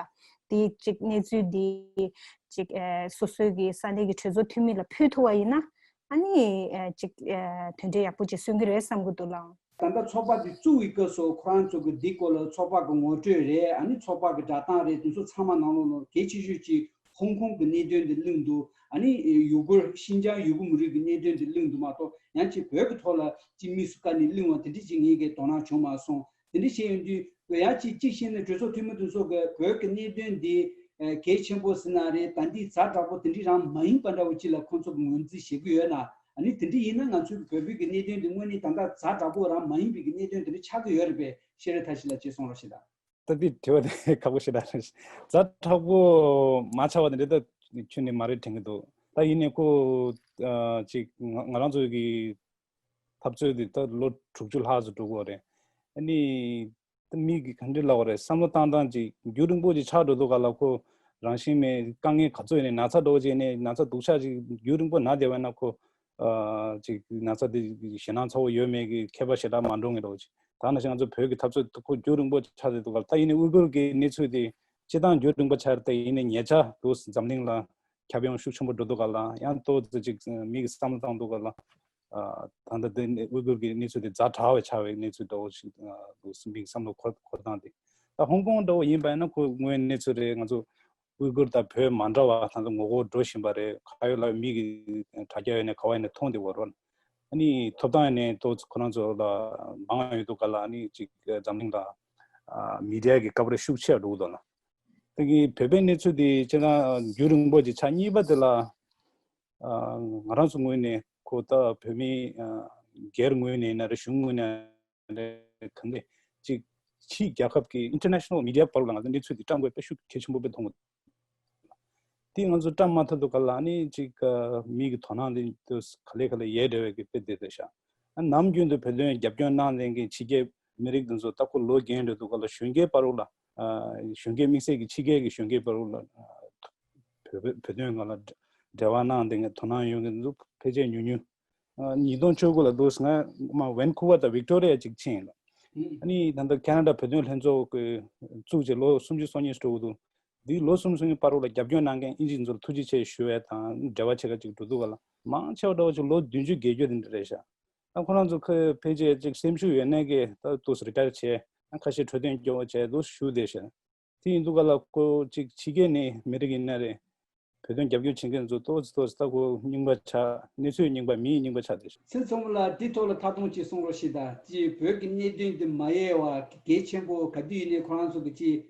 དེ་ཅིག་གནས་ཚུལ་འདི་ཅིག་སོ་སོའི་གི་ས་གནས་ཀྱི་གྲོས་ཚོགས་འཐུས་མི་ལ་ཕུལ་ཐུབ་པ་ཡིན་ན། ཨ་ནི་ཨ་ཅིག་ཨ་དོན་འབྲས་ཡག་པོ་ཅིག་སོན་གྱི་རེད་བསམ་གྱི་འདུག་ལགས། ད་ལྟ་ཚོགས་པ་དེ་བཙུགས་པའི་སྐབས་སུ་ཁོ་རང་ཚོ་གི་འདི་སྐོར་ལ་ཚོགས་པ་གི་ངོ་སྤྲོད་རེད། ཨ་ནི་ཚོགས་པ་གི་སྒྲ་གདངས་རེད། དེ་ཚོ་ཚང་མ་ནང་ལོགས་ལ་གལ་ཆེ་ཤོས་ཅིག་ཧོང་ཀོང་གི་གནད་དོན་དེ་གླེང་འདུག་ཨ་ནི་ཡུ་གུར་ཤིན་ཅང་ཡུ་གུར་མི་རིགས་ཀྱི་གནད་དོན་དེ་གླེང་འདུག་མ་གཏོགས། ཡང་ཅིག་བོད་ཀྱི་ཐོག་ལ་ཅིག་དམིགས་སུ་བཀར་ནས་གླེང་བ་དེ་འདྲ་ཅིག་ངེད་ཀྱི་དོ་སྣང་བྱུང་མ་སོང་། དེ་འདྲ་བྱས་ཡོང་དུས་ཡང་ཅིག་གཅིག་བཤད་ན་གྲོས་ཚོགས་འཐུས་མི་དེ་ཚོ་གི་བོད་ཀྱི་གནད་དོན་འདི་ཨ་གལ་ཆེན་པོ་ཟེར་ན་རེད། ད་འདི་ཛ་དྲག་པོ་དེ་འདྲ་རང་མ་ཡིན་པ་འདྲ་བོ་ཅིག་ལ་ཁོང་ཚོ་གི་ངོས་འཛིན་བྱེད་ཀྱི་ཡོད་ན། ཨ་ནི་དེ་འདྲ་ཡིན་ན་ང་ཚོའི་བོད་པའི་གི་གནད་དོན་འདི་དངོས་གནས་ད་ལྟ་ཛ་དྲག་པོ་རང་མ་ཡིན་པའི་གི་གནད་དོན་དེ་འདྲ་ཆགས་ཀྱི་ཡོད་རེད་པས། ཤེས་རེ་ཐབས་ཤིག་ལ་ཅིག་གསུང་རོགས་ཞེས་དང་། ད་འདི་དྲི་བ་དེ་ཁག་པོ་ཞེ་དྲག་རེད། ཛ་དྲག་པོ་མ་ཆགས་པ་དེ་འདྲ་ད་ཁྱོན་ནས་མ་རེད་དྲན་གྱི་འདུག་ད་ཡིན་ནའི་ཁོ་ཨ་ཅིག་ང་ང་རང་ཚོའི་གི་འཐབ་རྩོད་འདི་ད་ལོ་དྲུག་ཅུ་ལྷག་ཙམ་འགྲོ་གི་ཡོད་རེད། ཨ་ནི་ད་མི་གི་ག་འདྲ་ལབ་དགོས་རེད། བསམ་བློ་བཏང་སྟངས་ཅིག་རྒྱུན་རིང་པོ་ཅིག་ཆགས་འགྲོ་དུས་ག་ལ་ཁོ་རང་བཞིན་མེད། དཀའ་ངལ་ག་ཚོད་ཡིན་ནའི་ན་ཚ་འདྲ་བོ་ཅིག་ཡིན་ནའི་ན་ཚ་སྡུག་ཅག་ཅིག་རྒྱུན་རིང་པོ་ན་བསྡད་པ་ཡིན་ན་ཁོ་ཨ་ཅིག་ན་ཚ་དེ་ཞེད་སྣང་ཚ་བོ་ཡོད་མེད་ཀྱི་ཁྱད་པར་ཞེ་དྲག་མ་འགྲོ་ངེས་འདྲ་བོ་ཅིག་ད་ནང་བཞིན་ང་ཚོ་བོད་ཀྱི་འཐབ་རྩོད་ཁོ་རྒྱུན་རིང་པོ་ཆགས་བསྡད་འདུག་ག་ལ། ད་ཡིན་ནའི་ཨུ་གུར་གྱི་གནས་ཚུལ་དེ་སྤྱིར་བཏང་རྒྱུན་རིང་པོ་ཆགས་རེད། ད་ཡིན་ནའི་ཉེ་ཆར་དུ་འཛམ་གླིང་ལ་ཁྱབ་ཡོང་ཤུགས་ཆེན་པོ་འགྲོ་འདུག་ག་ལ། ཡང་ཏོག་ཙམ་ཅིག་མི་གི་བསམ་བློ་བཏང་འདུག་ག་ལ། ཨ་ད་ལྟ་དེ་ནི་ཨུ་གུར་གྱི་གནས་ཚུལ་དེ་ཛ་དྲག་པའི་ཆགས་པའི་གནས་ཚུལ་འདྲ་བོ་ཞིག་འདུག་མི་གི་བསམ་བློ་འཁོར་འཁོར་སྟངས་དེ། ད་ཧོང་ཀོང་འདྲ་བོ་ཡིན་པ་ཡིན་ན་ཁོ་དངོས་གནས་ཚུལ་རེད། ང་ཚོ་ཨུ་གུར་དང་བོད་མ་འདྲ་བ་ད་ལྟ་ངོ་རྒོལ་འགྲོ་བཞིན་པ་རེད། ཁ་ཡོད་ལག་ཡོད་མི་གི་དྲ་རྒྱ་ཡོད་ནས་ག་བ་ཡིན་ནས་མཐོང་བསྡད་ཡོད་རེད། ཨ་ནི་ཐོབ་ཐང་ཡོད་ནས་ཏོག་ཙམ་ཁོ་རང་ཚོ་ལ་མང་ཡོད་འདུག་ག་ལ། ཨ་ནི་ཅིག་འཛམ་གླིང་ལ་ཨ་མི་ཌི་ཡ་གི་ཀ་བ་རེ་ཤུགས་ཆེ་འགྲོ་གི་འདུག་ལ། དེ་གི་བོད་པའི་གནས་ཚུལ་དེ་སྤྱིར་བཏང་རྒྱུན་རིང་པོ་ཅིག་ཆགས། གཉིས་པ་དེ་ལ་ཨ་ང་རང་ཚོ་ངོས་ནས་ཁོ་ད་བོད་མི་ཨ་སྒེར་ངོས་ནས་ཡིན་ན་རེད། གཞུང་ངོས་ནས་ཡིན་ན་རེད། གང་གི་ཅིག་ཕྱིའི་རྒྱལ་ཁབ་ཀྱི་ཨིན་ཊར་ནེ་ཤ་ནལ་མི་ཌི་ཡ་བར་ལ་ང་ཚོ་གནས་ཚུལ་དེ་བཀྲམ་དགོས་དཔེ་ཤུགས་གལ་ཆེན་པོ་དཔེ་མཐོང་གི་འདུག་དེ་ང་ཚོ་བཀྲམ་མ་ཐུབ་དུས་ག་ལ་ཨ་ནི་ཅིག་ཨ་མི་གི་དོ་སྣང་དེ་དུས་ག་ལེ་ག་ལེ་ཡལ་འགྲོ་བའི་གི་དཔེ་དེ་རེད་ཤག་ཨ་ནམ་རྒྱུན་དུ་བོད་དོན་རྒྱབ་སྐྱོར་གནང་མཁན་གྱི་ཕྱི་རྒྱལ་མི་རིགས་དེ་ཚོ་ད་ཁོ་ལོ་རྒན་འགྲོ་དུས་ག་ལ་གཞོན་སྐྱེས་བར་ལ་ཨ་གཞོན་སྐྱེས་དམིགས་བསལ་གྱི་ཕྱི་རྒྱལ་གྱི་གཞོན་སྐྱེས་བར་ལ་ཨ་བོད་བོད་དོན་སྒང་ལ་འབྲེལ་བ་གནང་མཁན་གྱི་དོ་སྣང་ཡོད་མཁན་དེ་ཚོ་ཕལ་ཆེར་ཉུང་ཉུང་། ཨ་ཉིས་སྟོང་བཅུ་དགུ་ལ་འདུག་ང་མ་ཝན་ཀུ་ཝར་དང་ཝིག་ཏོ་རི་ཡ་ཅིག་ཕྱིན་ཡིན་ལ། ཨ་ནི་ད་ལྟ་ཁེ་ན་ཌ་བོད་དོན་ལྷན་ཚོགས་ཀྱི་བཙུགས་བྱས་ལོ་སུམ་ཅུ་སོ་གཉིས་འགྲོ་གི་འདུག་འདིའི་ལོ་གསུམ་གསུམ་གྱི་བར་རོ་ལ་རྒྱབ་སྐྱོར་གནང་མཁན་དབྱིན་ཇི་ཚོར་ཐུགས་རྗེ་ཆེ་ཞུ་བ་དང་འབྲེལ་བ་བྱེད་ག་ཅིག་འགྲོ་འདུག་ག་ལ། མང་ཆེ་བ་འདྲ་བོ་ཅིག་ལོ་བདུན་ཅུ་བརྒྱད་ཅུ་དེ་འདྲ་རེད་ཤག་ད་ཁོ་རང་ཚོ་ཁ་ཕལ་ཆེར་ཅིག་སེམས་ཤུགས་ཡོད་ནས་ཀྱི་ད་དུས་སུ་རི་ཊ་ཡར་བྱས། ཁ་ཤས་འཕྲོད་བསྟེན་སྐྱོ་བོ་བྱས་འདུག་ཞུ་བསྡད་ཤག་དེ་ཡིན་དུས་ག་ལ་ཁོ་ཅིག་ཕྱི་རྒྱལ་ནས་མི་རིགས་ཡིན་ན་རེད། བོད་དོན་རྒྱབ་སྐྱོར་བྱེད་མཁན་ཚོ་ཏོག་ཙམ་ཏོག་ཙམ་ད་ཁོ་རྙིང་པ་ཆགས། གནས་ཚུལ་རྙིང་པ། མིའི་རྙིང་པ་ཆགས་བསྡད་ཤག་ཚེ་ཚོང་ལ་འདི་ཐོག་ལ་ཐག་དོང་ཅིག་གསུང་རོགས་ཞེས་དང་། ཅིག་བོད་ཀྱི་གནད་དོན་འདི་མ་ཡལ་བ་གལ་ཆེན་པོ་ག་དུས་ཡིན་ནའི་ཁོ་རང་ཚོ་གི་ཅིག་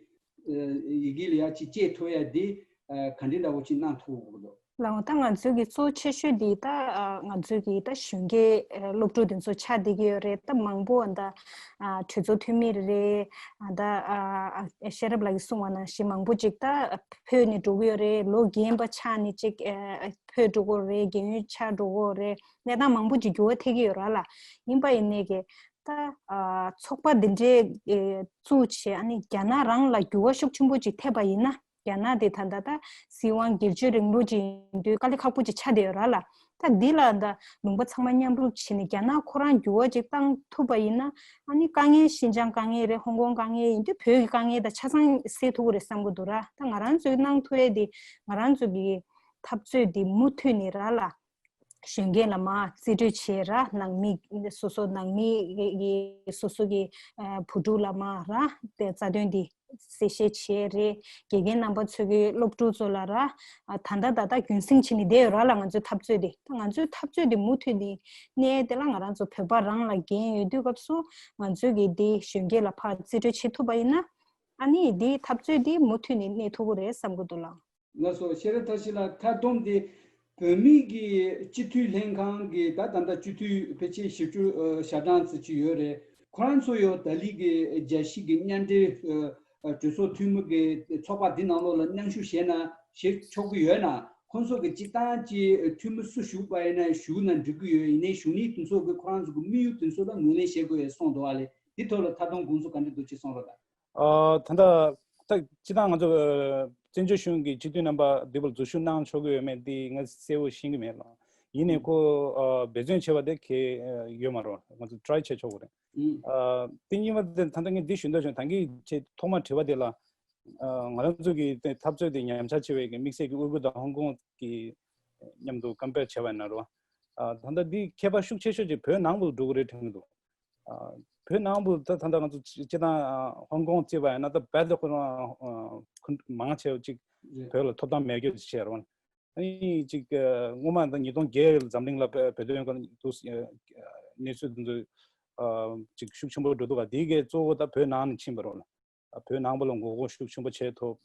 ཡི་གེ་ལ་ཡ་ཅིག་བཅད་ཐུབ་ཡ་འདི་ག་འདྲ་འདྲ་བོ་ཅིག་གནང་ཐུབ་དགོས་འདུག་ལགས། ད་ང་ཚོའི་གི་གཙོ་ཆེ་ཤོས་འདི་ད་ང་ཚོའི་གི་ད་གཞོན་སྐྱེས་སློབ་ཕྲུག་དེ་ཚོ་ཆགས་བསྡད་ཀྱི་ཡོད་རེད། ད་མང་པོ་ད་གྲོས་ཚོགས་འཐུས་མི་རེད། ད་ཤེས་རབ་ལགས་ཀྱིས་གསུངས་པ་ནང་བཞིན་མང་པོ་ཅིག་ད་འཕོས་ནས་འགྲོ་གི་ཡོད་རེད། ལོ་རྒན་པ་ཆགས་ནས་ཅིག་འཕོས་འགྲོ་གི་ཡོད་རེད། རྒན་ཡོལ་ཆགས་འགྲོ་གི་ཡོད་རེད། གནས་སྟངས་མང་པོ་ཅིག་འགྱུར་བ་ཐེབས་ཀྱི་ཡོད་རེད་ལ། ཡིན་པ་ཡིན་ནའི་གི་ད་ཚོགས་པ་འདི་འདྲའི་བཙུགས་བྱས། ཨ་ནི་རྒྱ་ནག་རང་ལ་འགྱུར་བ་ཤུགས་ཆེན་པོ་ཅིག་ཐེབས་པ་ཡིན་ན། རྒྱ་ནག་དེ་ད་ལྟ་ད་སྲིད་དབང་སྒེར་གཅོད་རིང་ལུགས་ཅིག་ཡིན་དུས་དཀའ་ལས་ཁག་པོ་ཅིག་ཆགས་བསྡད་ཡོད་རེད་ལ། ད་འདི་ལ་ད་ལུང་པ་ཚང་མ་མཉམ་རུབ་བྱས་ནས་རྒྱ་ནག་ཁོ་རང་འགྱུར་བ་ཅིག་བཏང་ཐུབ་པ་ཡིན་ན། ཨ་ནི་དཀའ་ངལ་ཤིན་ཅང་དཀའ་ངལ་རེད། ཧོང་ཀོང་དཀའ་ངལ་ཡིན་དུས་བོད་ཀྱི་དཀའ་ངལ་ད་ཆ་ཚང་སེལ་ཐུབ་ཀྱི་རེད་བསམ་གྱི་འདུག་ར། ད་ང་རང་ཚོའི་གནང་ཐུབ་ཡས་དེ་ང་རང་ཚོ་གི་འཐབ་རྩོད་དེ་མུ་མཐུད་ནས་ར་ལ། གཞོན་སྐྱེས་ལ་མར་རྩིས་སྤྲོད་བྱས་ར། ནང་མི་སོ་སོ་ནང་མི་གི་སོ་སོ་གི་བུ་ཕྲུག་ལ་མར་ར་དེ་རྩ་དོན་འདི་གསལ་བཤད་བྱས་རེད། དགེ་རྒན་རྣམ་པ་ཚོ་གི་སློབ་ཕྲུག་ཚོ་ལ་ར་ད་ལྟ་ད་ལྟ་རྒྱུན་སྲིང་བྱས་ནས་བསྡད་ཡོད་ར་ལ། ང་ཚོའི་འཐབ་རྩོད་འདི་ད་ང་ཚོའི་འཐབ་རྩོད་འདི་མུ་མཐུད་ནས་གནས་དེ་ལ་ང་རང་ཚོ་བོད་པ་རང་ལ་འགན་ཡོད་དུས་སྐབས་སུ་ང་ཚོས་གི་འདི་གཞོན་སྐྱེས་ལ་ཕར་རྩིས་སྤྲོད་བྱེད་ཐུབ་པ་ཡིན་ན། ཨ་ནི་འདི་འཐབ་རྩོད་འདི་མུ་མཐུད་ནས་གནས་ཐུབ་ཀྱི་རེད་བསམ་གྱི་འདུག་ལགས། ལགས་སོ། ཤེས་རབ་མཐར་ཕྱིན་ལགས། མཐའ་སྡོམ་དེ་བོད་མི་གི་སྤྱི་འཐུས་ལྷན་ཁང་གི་ད་ད་ལྟ་སྤྱི་འཐུས་ཕལ་ཆེར་བཞི་བཅུ་ཞེ་གྲངས་ཙམ་ཅིག་ཡོད་རེད། ཁོ་རང་ཚོ་ཡང་ད་ལི་གི་རྒྱལ་སྤྱི་གི་མཉམ་འབྲེལ་གྲོས་ཚོགས་འཐུས་མི་གི་ཚོགས་པ་འདི་ནང་ལོགས་ལ་མཉམ་ཞུགས་བྱས་ན་བྱེད་ཆོག་གི་ཡོད་ན། ཁོང་ཚོ་གི་སྤྱིར་བཏང་གི་འཐུས་མི་སུ་ཞུགས་པ་ཡིན་ན་ཞུགས་ན་འགྲིག་གི་ཡོད། ཡིན་ནའི་ཞུ་ནི་དེ་ཚོ་གི་ཁོ་རང་ཚོ་གི་དམིགས་ཡུལ་དེ་ཚོ་ལ་ངོས་ལེན་བྱེད་དགོས་ཡོད་གསུངས་འདུག་བ་ལས། འདི་ཐོག་ལ་མཐའ་སྡོམ་དགོངས་ཚུལ་ག་འདྲ་འདུག་ཅེས་གསུངས་རོགས་དང་། ཨ། ད་ལྟ་ད་སྤྱིར་བཏང་ང་ཚོ་ཨ་བཙན་བྱོལ་གཞུང་གི་སྤྱི་འཐུས་རྣམ་པ་འདི་བར་འཛུལ་ཞུགས་གནང་ཆོག་གི་ཡོད་མེད་འདི་ང་གསལ་བོ་ཤེས་ཀྱི་མེད་ལ། ཡིན་ནའི་ཁོ་ཨ་འབད་བརྩོན་བྱས་པ་དེ་གལ་ཡོད་མ་རེད། ང་ཚོ་ཊ་རའི་བྱས་ཆོག་གི་རེད། ཨ་དེ་གཉིས་པ་དེ་ད་ལྟ་ངས་འདི་ཞུ་འདོད་བྱུང་། ད་གིན་ཁྱེད་ཐོག་མར་དྲི་བ་དེ་ལ་ཨ་ང་རང་ཚོ་གི་དེ་འཐབ་རྩོད་དེ་ཉམས་ཆག་ཆེ་བའི་གི་དམིགས་བསལ་གྱི་ཨུ་གུར་དང་ཧོང་ཀོང་གི་མཉམ་དུ་ཀམ་པེར་བྱས་པ་ཡིན་ན་རེད་བ། ཨ་ད་ལྟ་འདི་ཁྱད་པར་ཤུགས་ཆེ་ཤོས་ཅིག་བོད་ནང་དུ་འགྲོ་གི་རེད་དྲན་གྱི་འདུག་ཨ་བོད་ནང་དུ་ད་ད་ལྟ་ང་ཚོ་སྤྱི་སྤྱི་བཏང་ཨ་ཧོང་ཀོང་བརྩིས་པ་ཡིན་ན་ད་རྦད་དེ་ཁོ་རང་ཨ་ཁོ་མང་ཆེ་བ་ཅིག་རེད། བོད་ལ་ཐོབ་ཐང་མེད་རྒྱུ་ཅིག་བྱས་རོགས། ཨ་ནི་ཅིག་ཨ་སྔོན་མ་ད་ཉིས་སྟོང་བརྒྱད་འཛམ་གླིང་ལ་བོད་བོད་དོན་སྐོར་དུ་ཨ་གནས་ཚུལ་དེ་ཚོ་ཨ་ཅིག་ཤུགས་ཆེན་པོ་འགྲོ་འདུག་ག་དེའི་གི་གཙོ་བོ་ད་བོད་ནང་ནས་ཕྱིན་པ་རོགས། ཨ་བོད་ནང་པ་ལ་ངོ་རྒོལ་ཤུགས་ཆེན་པོ་བྱས་ཐུབ།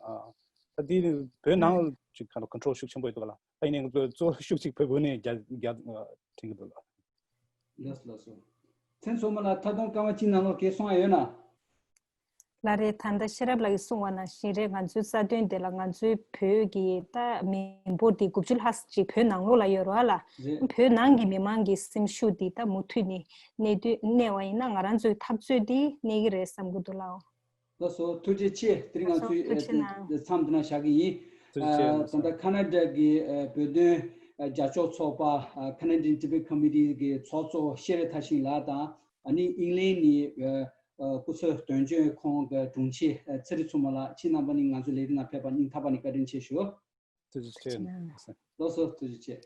ཨ་ད་དེ་བོད་ནང་ཅིག་ག་ལ་ཀོན་ཊོལ་ཤུགས་ཆེན་པོ་ཡོད་འདུག་ག་ལ། ཨ་ཡིན་ནའི་ང་ཚོ་གཙོ་བོ་ཤུགས་ཅིག་བོད་བོད་ནས་རྒྱ་རྒྱ་ཨ་དྲན་གྱི་འདུག་ལ། ལགས་སོ་ལགས་སོ། མཚན་ཚོ་མ་ལ་མཐའ་སྡོམ་སྐར་མ་གཅིག་ནང་ལོགས་གལ་སོང་ཡ་ཡོད་ན། ལགས་རེད། ད་ལྟ་ཤེས་རབ་ལགས་ཀྱིས་གསུངས་པ་ནང་བཞིན་རེད། ང་ཚོའི་རྩ་དོན་དེ་ལ་ང་ཚོའི་བོད་ཀྱི་ད་མི་འབོར་དེ་དགུ་བཅུ་ལྷག་ཅིག་བོད་ནང་ལོགས་ལ་ཡོད་རེད་བ་ལ། རེད། བོད་ནང་གི་མི་མང་གི་སེམས་ཤུགས་དེ་ད་མུ་མཐུད་ནས་གནས་དུས་གནས་པ་ཡིན་ན་ང་རང་ཚོའི་འཐབ་རྩོད་དེ་གནས་ཀྱི་རེད་བསམ་གྱི་འདུག་ལགས། ལགས་སོ། ཐུགས་རྗེ་ཆེ། དེ་རིང་ང་ཚོའི་ཐུགས་རྗེ་གནང་། མཚམས་འདི་ན་བཞག་གི་ཡིན། ཐུགས་རྗེ་ཆེ། ད་ལྟ་ཁ་ན་ཌ་གི་བོད་དོན་རྒྱབ་སྐྱོར་ཚོགས་པ་Canadian Tibet Committee གི་ཚོགས་གཙོ་ཤེས་རབ་མཐར་ཕྱིན་ལགས་དང་། ཨ་ནི་ཨིང་ལན་ནས་སྐུ་ཚབ་དོན་གཅོད་ཁང་གི་དྲུང་ཆེ་ཚེ་རིང་མཚོ་མོ་ལགས། ཁྱེད་རྣམ་པ་ནི་ང་ཚོའི་ལས་རིམ་ནང་ཕེབས་པར་སྙིང་ཐག་པ་ནས་བཀའ་དྲིན་ཆེ་ཞུ། ཐུགས་རྗེ་ཆེ། ལགས་སོ། ཐུགས་རྗེ་ཆེ།